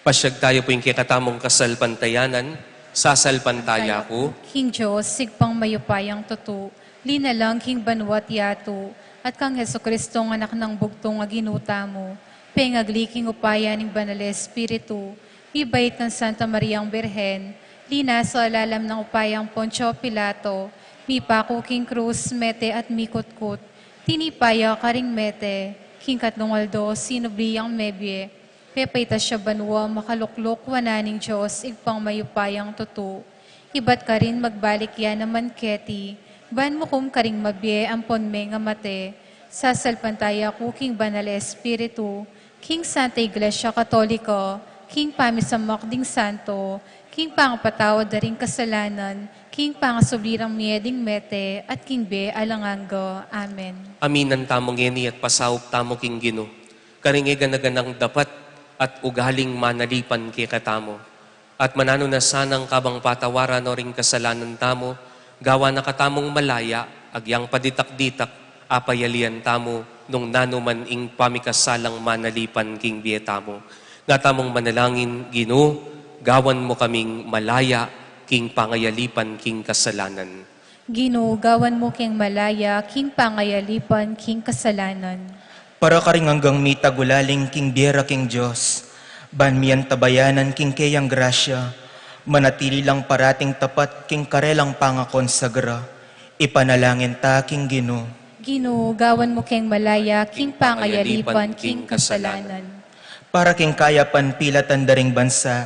Pasyag tayu pu ing kekatamung kasalpantayanan. Sasalpantaya ku king Dios, Ibpang mayupayang tutu, linalang king banua't yatu, at kang Jesucristo, Anak nang bugtung a Ginu tamu, pengagli king upaya ning Banal Espiritu, mibait kang Santa Mariang Birhen, linasa lalam ning upayang Poncio Pilato, mipaku king krus, mete at mikutkut, tinipa ya karing mete, king katlung aldo sinubli yang mebie, pepaitas ya banua, makalukluk wanan ning Dios, Ibpang mayupayang tutu. Ibat karin magbalik ya naman keti, ban mukum karing mabie ampon mengamate. Sasalpantaya ku king Banal Espiritu, king Santa Iglesia Katolika, king pamisamak ding santo, king pangapatawad da ring kasalanan, king pangasubli rang mie ding mete, at king bie alang angga. Amen. Aminan tamu ngeni at pasaup tamu king Ginu karing e gana-ganang dapat at ugaling manalipan kekatamu. At mananu na sanang kabang patawaran no ring kasalanan tamu, gawan na katamung malaya, agyang paditak-ditak, apayalian tamu nung nanu man ing pamikasalang manalipan king bie tamu. Nga tamung manalangin, Ginu, gawan mu kaming malaya king pangayalipan king kasalanan. Ginu, gawan mu keng malaya king pangayalipan king kasalanan. Para karing anggang mitagulaling king bie ra king Dios, ban miantabayanan king keyang grasya, manatili lang parating tapat king karelang pangakonsagra, ipanalangin ta king Ginu. Ginu, gawan mu keng malaya king pangayalipan king kasalanan. Para king kayapan pilatan da ring bansa,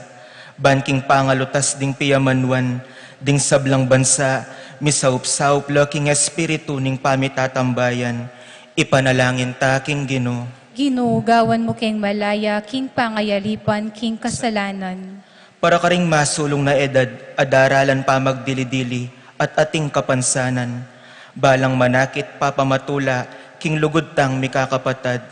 ban king pangalutas ding piyamanuan ding sablang bansa, misaup-saup la king espiritu ning pamitatambayan, ipanalangin ta king Ginu. Ginu, gawan mu keng malaya king pangayalipan king kasalanan. Para karing masulung na edad a daralan pamagdili-dili at ating kapansanan, balang manakit papamatula king lugud tang mikakapatad,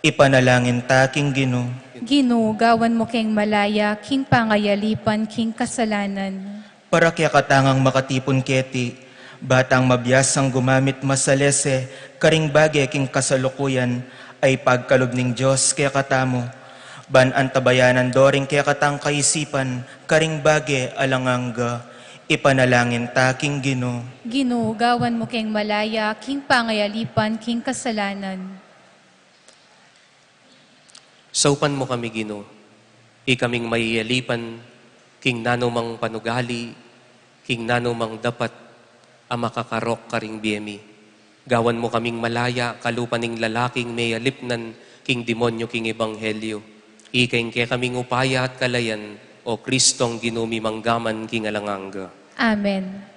ipanalangin ta king Ginu. Ginu, gawan mu keng malaya king pangayalipan king kasalanan. Para kekatang makatipun keti, ba tang mabiasang gumamit masalese karing bage king kasalukuyan, a ipagkalub ning Dios kekatamu, ban antabayanan do ring kekatang kaisipan karing bage alang angga, ipanalangin ta king Ginu. Ginu, gawan mu keng malaya king pangayalipan king kasalanan. Saupan mu kami, Ginu, ikaming mayayalipan king nanumang panugali, king nanumang dapat a makakarok karing bie mi. Gawan mu kaming malaya kalupa ning lalaking meyalipnan king demonyo king ebanghelyo. Ika ing kekaming upaya at kalayan, O Kristong Ginu mi, mangga man king alang angga. Amen.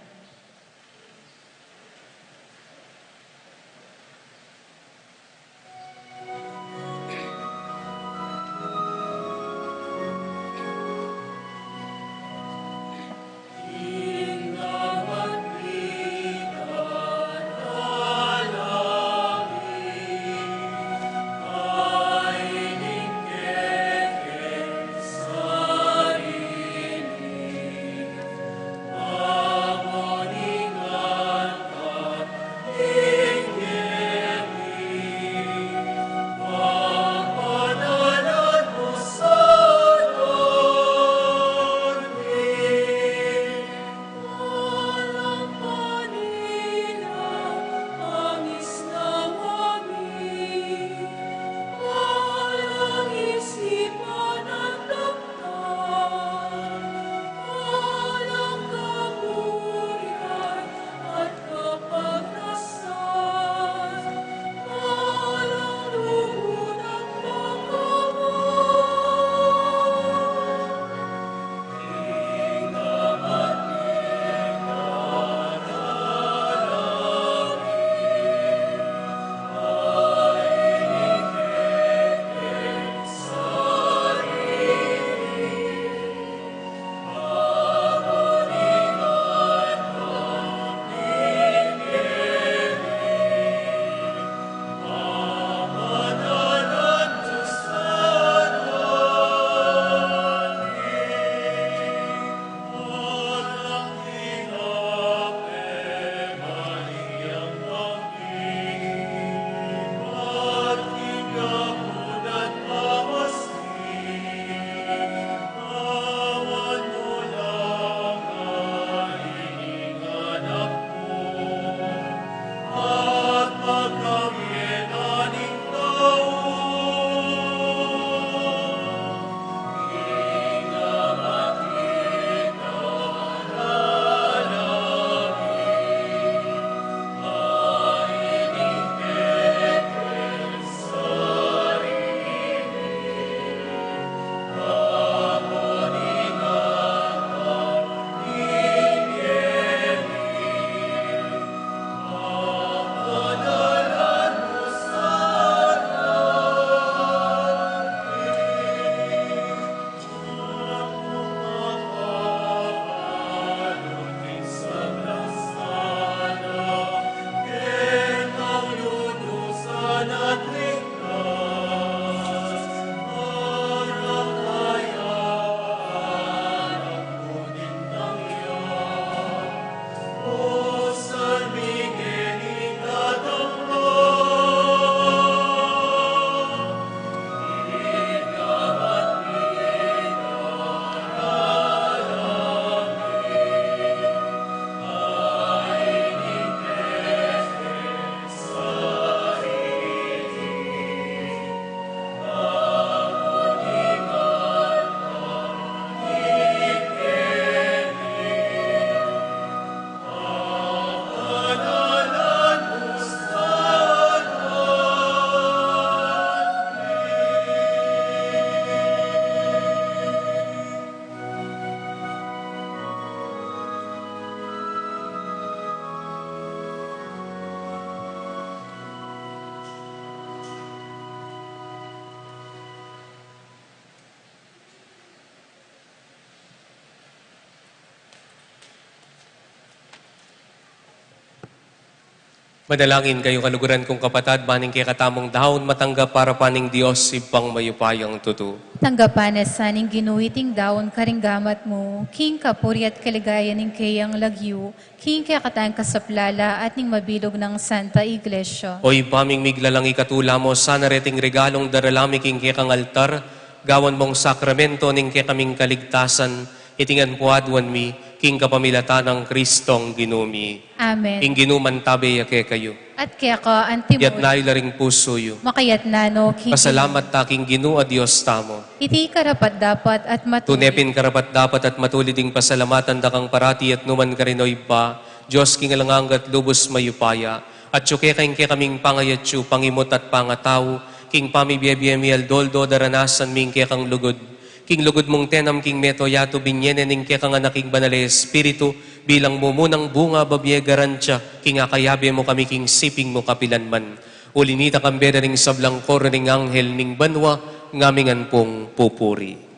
Manalangin kayu, kaluguran kung kapatad, ban ing kekatamung daun matanggap para pa ning Dios Ibpang mayupayang tutu. Tanggapan na sa ning Ginu iting daun karing gamat mu, king kapurian at kaligayan ning keyang lagyu, king kekatang kasaplalan at ning mabilug nang Santa Iglesia. O Ibpa ming miglalang, ikatula mu sana reting regalung daralan mi king kekang altar, gawan mung sakramento ning kekaming kaligtasan, iti ngan pu aduan mi king kapamilatan nang Kristong Ginu mi. Amen. Ing Ginu mantabe ya kekayu. At keka antimu rin. Iyatas yu la ring pusu yu. Makayatas na no king Ginu. Pasalamat ta king Ginu a Dios tamu. Iti karapat-dapat at matulid. Tune pin karapat-dapat at matulid ing pasalamatan da kang parati at nukarin man, O Ibpa, Dios king alang angga at lubus mayupaya. Atyu keka ing kekaming pangayatyu, pangimut at pangatau, king pamibie-bie mi aldo-aldo daranasan mi ing kekang lugud. King lugud mung tenam king mabilug a yatu, binie ne ning kekang Anak ing Banal a Espiritu, bilang mumunang bunga, babie, garantia, king akayabe mu kami king siping mu kapilan man. Uli nita, kambe da ring sablang koro ning anghel ning banua, ngaming ngan pung pupuri.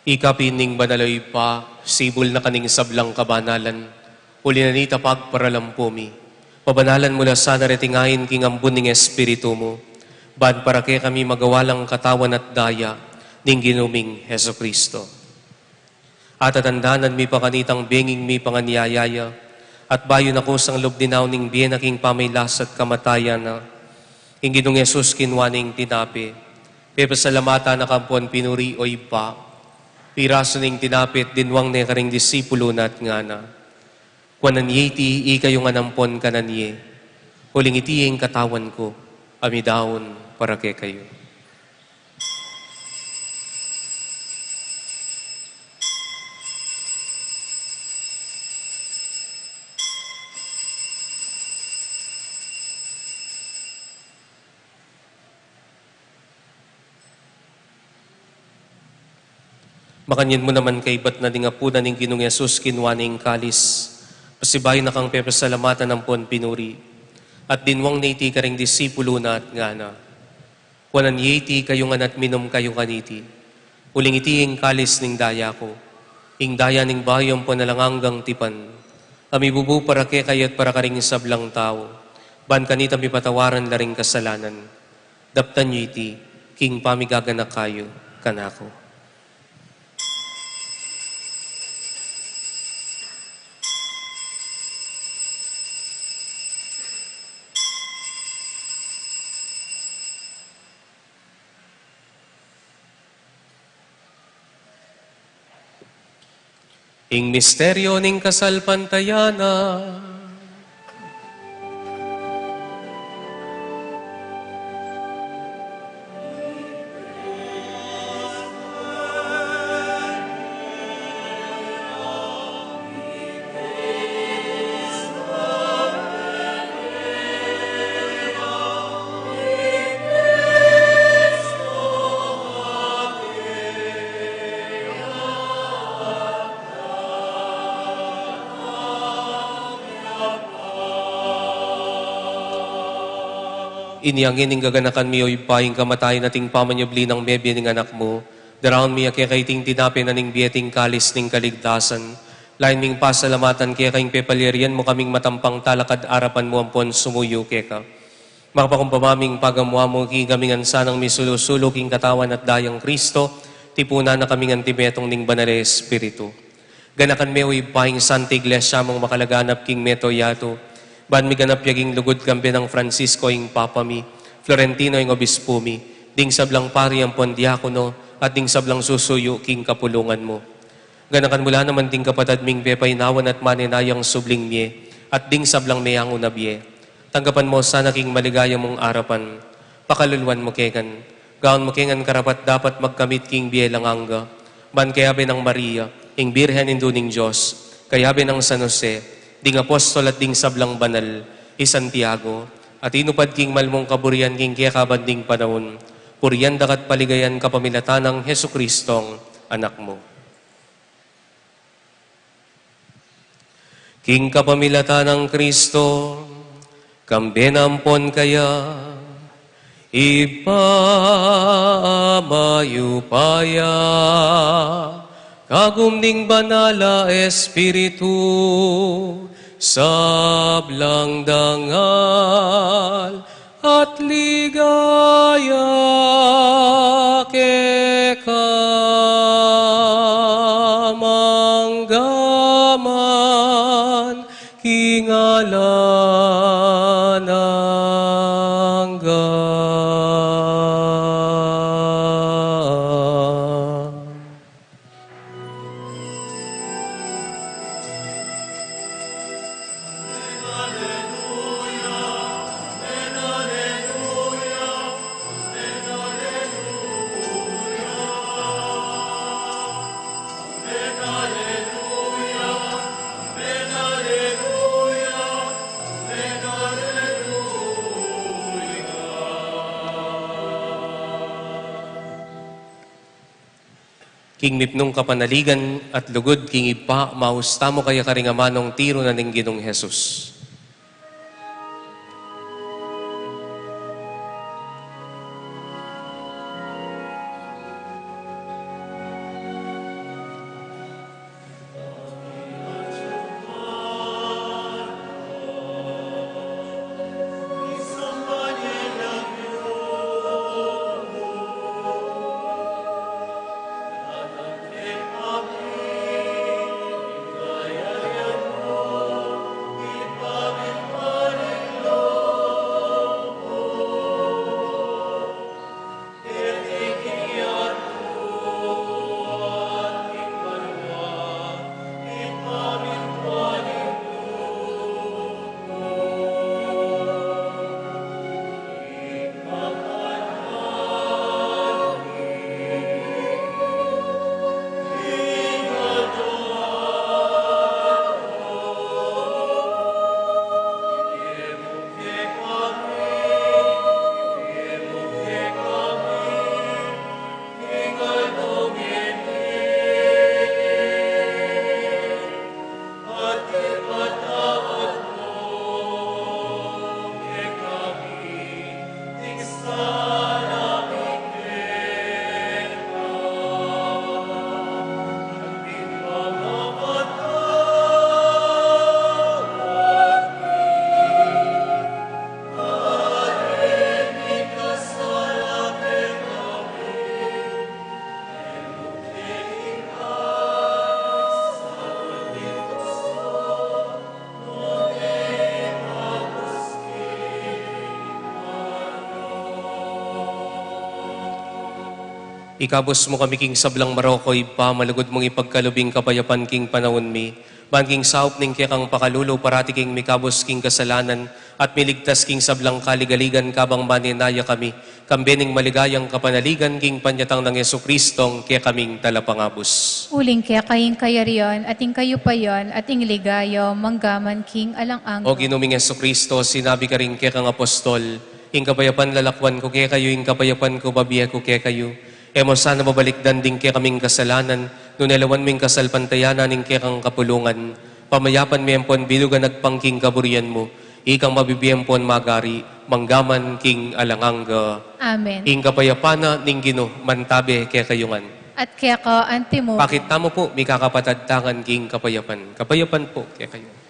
Ika pin ing banal, O Ibpa, sibul na ka ning sablang kabanalan, uli na nita pagparalampu mi. Pabanalan mu la sana reting ain king ambun ning Espiritu mu, ban para kekami magawa lang katawan at daya ning Ginu ming Jesucristo. At atandanan mi pa kanitang benging mipanganyaya ya, at bayu na kusang lub dinaun ing bie na king pamagkasakit at kamatayan na, Ing Ginung Jesus kinua ne ing tinape, pepasalamatan na ka ampon pinuri, o Ibpa, pirasu ne ing tinape at dinwang ne karing disipulu na at ngana: Kuanan ye iti ikayu ngan ampon kanan ye, uling iti ing katawan ku, a midaun para kekayu. Makanyan mu naman, kaybat na ding apunan ning Ginung Jesus, kinua ne ing kalis, pasibayu na kang pepasalamatan ampon pinuri, at dinwang ne iti karing disipulu na at ngana: Kuanan ye iti ikayu ngan at minum kayu kaniti, uling iti ing kalis ning daya ku, ing daya ning bayu ampon alang anggang tipan, a mibubu para kekayu at para karing sablang tau, ban kanita mipatawaran la ring kasalanan. Daptan yu iti king pamigaganaka yu kanaku. Ing misteryu ning kasalpantayanan. Inya ngeni, gaganakan mi, o Ibpa, ing kamatayan at ing pamanyubli nang mebie ning Anak mu, daraun mi keka iting tinape na ning bie at ing kalis ning kaligtasan. Lain ming pasalamatan keka ing pepalyarian mu kaming matampang talakad arapan mu ampon sumuyu keka. Makapakumbaba ming pagamu-amu king ikami ngan sanang misulu-sulu king katawan at dayang Kristo, tipunan na kami ngan anti metung ning Banal a Espiritu. Ganakan me, o Ibpa, ing Santa Iglesia mung makalaganap king mabilug a yatu, ban miganap ya king lugud kambe nang Francisco ing Papa mi, Florentino ing Obispu mi, ding sablang pari ampon diakono, at ding sablang susuyu king kapulungan mu. Ganakan mu la naman ding kapatad ming pepainawan at manenayang subling mie, at ding sablang meangu na bie. Tanggapan mu sana king maligaya mung arapan. Pakaluluan mu kami ngan. Gawan mu kami ngan karapat-dapat magkamit king bie alang angga, ban kayabe nang Maria, ing Birhen Indu ning Dios, kayabe nang San Jose, ding apostol at ding sablang banal, i Santiago, a tinupad king mal mung kaburian king keka banding panaun, purian da ka at paligayan kapamilatan nang Jesucristong Anak mu. King kapamilatan nang Kristo, kambe na ampon kaya, Ibpa a mayupaya, kagum ning Banal a Espiritu, sablang dangal at ligaya keka manggaman king alang angga. King mipnung kapanaligan at lugud king Ibpa, maus tamu kaya karing amanung tiru na ning Ginung Jesus. Ikabus mu kami king sablang marok, O Ibpa, malugud mung ipagkalub ing kapayapan king panaun mi. Ban king saup ning kekang pakalulu, parati kaming mikabus king kasalanan at miligtas king sablang kaligaligan, kabang manenaya kami kambe ning maligayang kapanaligan king panyatang nang Jesucristo, a kekaming Talapangabus. Uling keka ing kayarian at ing kayupayan at ing ligaya manggaman king alang angga. O Ginu ming Jesucristo, sinabi karing kekang apostol, ing kapayapan lalakwan ku kekayu, ing kapayapan ku babie ku kekayu. E mu sana babalikdan ding kekaming kasalanan, nune lawan mu ing kasalpantayanan ning kekang kapulungan. Pamayapan me ampon bilugan agpang king kaburian mu, ikang mabibie ampon magari manggaman king alang angga. Amen. Ing kapayapan na ning Ginu mantabe kekayu ngan. At keka antimu. Pakit tamu pu, mikakapatad ta ngan king kapayapan. Kapayapan pu kekayu.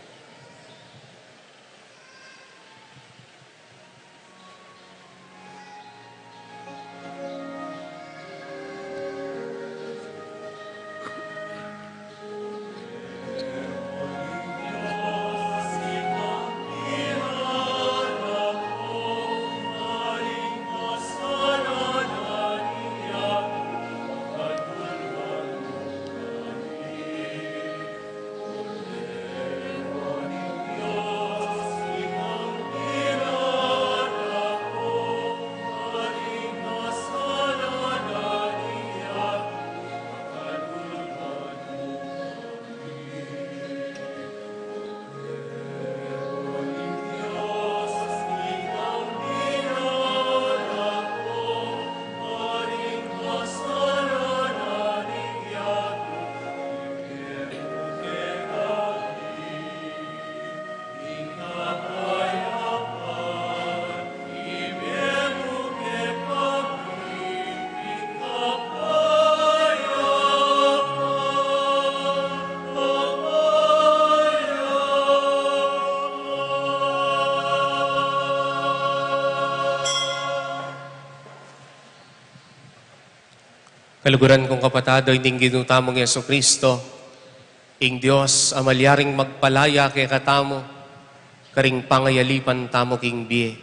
Kaluguran kung kapatad, o ning Ginu tamung Jesucristo, ing Dios a malyaring magpalaya kekatamu, karing pangayalipan tamu king bie.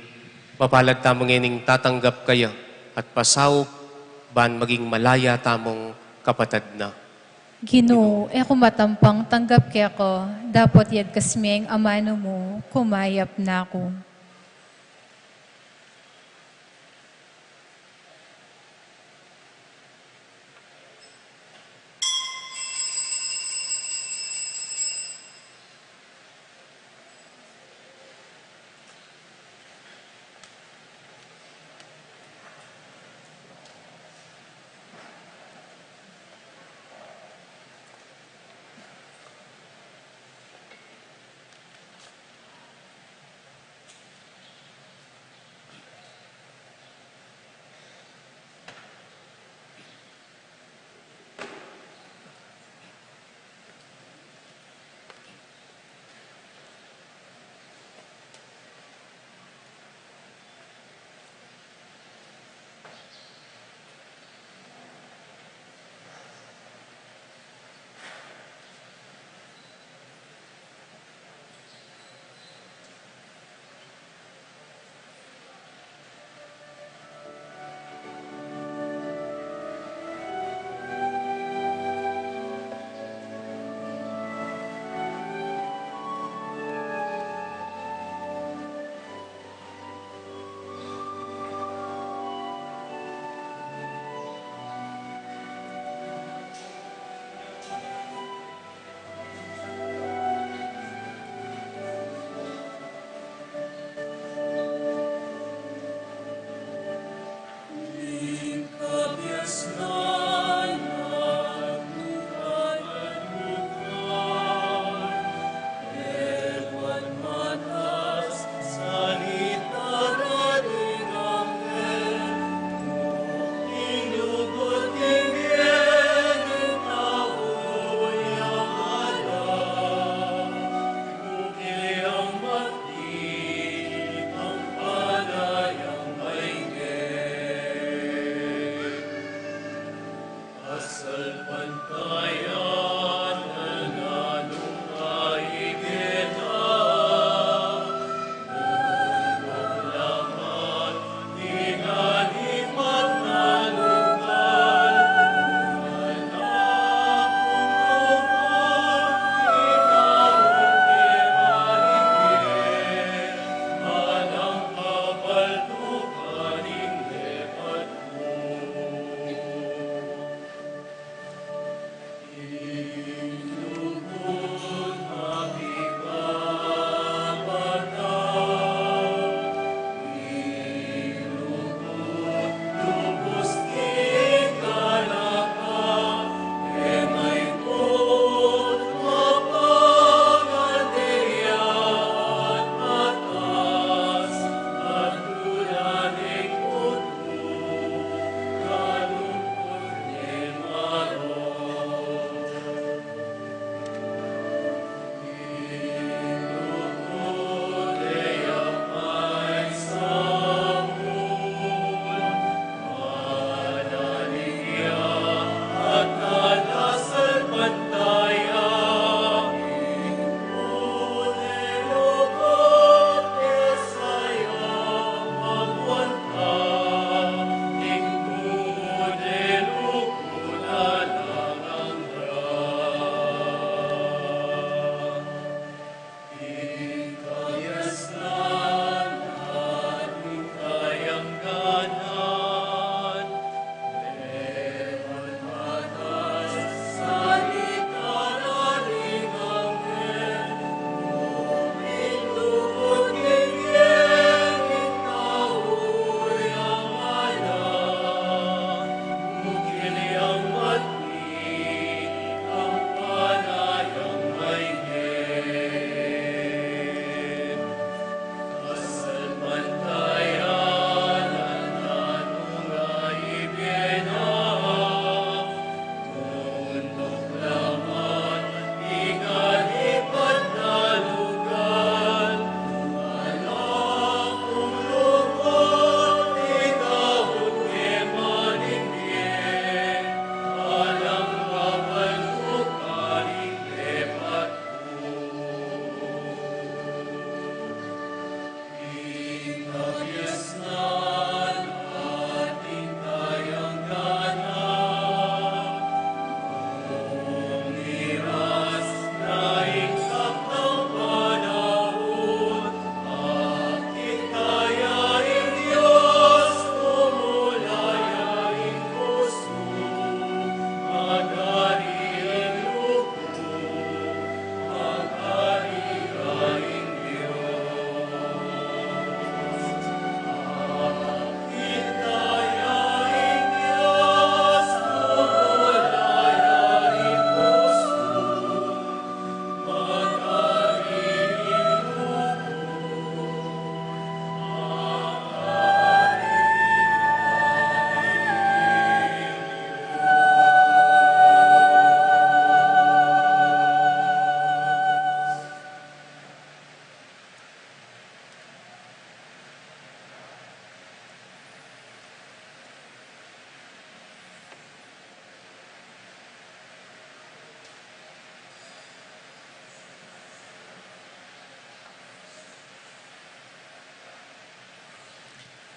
Mapalad tamu ngening tatanggap kaya at pasaup ban maging malaya tamung kapatad na. Ginu, e ku matampang tanggap keka, dapot yagkas meng amanu mu, kumayap na ku.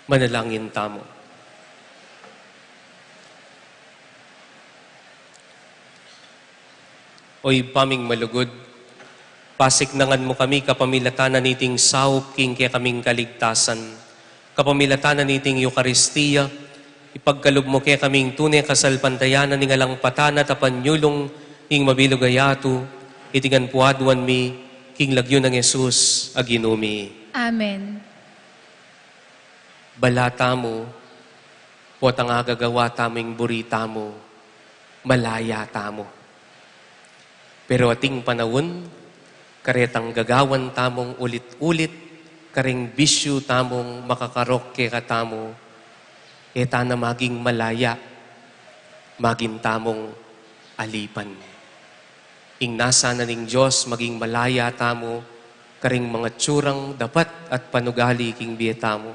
Manalangin tamu. O Ibpa ming malugud, pasiknangan mu kami kapamilatan na niting saup king kekaming kaligtasan, kapamilatan na niting Eukaristia, ipagkalub mu kekaming tune kasalpantayanan ning alang patana at apanyulung ning mabilug a yatu, iti ngan pu aduan mi king lagyu nang Jesus a Ginu mi. Amen. Bala tamu, potang agagawa tamu ing buri tamu, malaya tamu. Pero ating panaun, karetang gagawan tamung ulit-ulit, kareng bisyu tamung makakarok kekatamu, e ta na maging malaya, maging tamung alipan. Ing nasa na ning Dios, maging malaya tamu, karing mga tsurang dapat at panugali king bie tamu.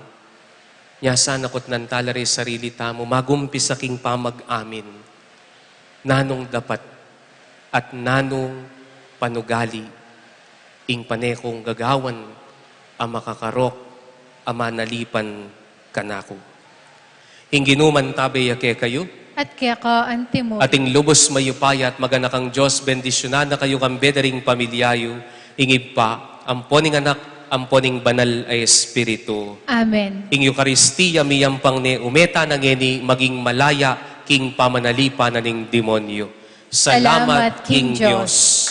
Nya sana kutnan tala re sarili tamu, magumpisa king pamag-amin. Nanung dapat at nanung panugali ing pane kung gagawan a makakarok a manalipan kanaku. Ing Ginu mantabe ya kekayu. At keka antimu. Ating lubus mayupaya at maganakang Dios, bendisyunan na kayu kambe da ring pamilya yu, ing Ibpa, ampo ning Anak, ampo ning Banal a Espiritu. Amen. Ing Eukaristia miyampang ne ume ta na ngeni maging malaya king pamanalipan na ning demonyo. Salamat king Dios.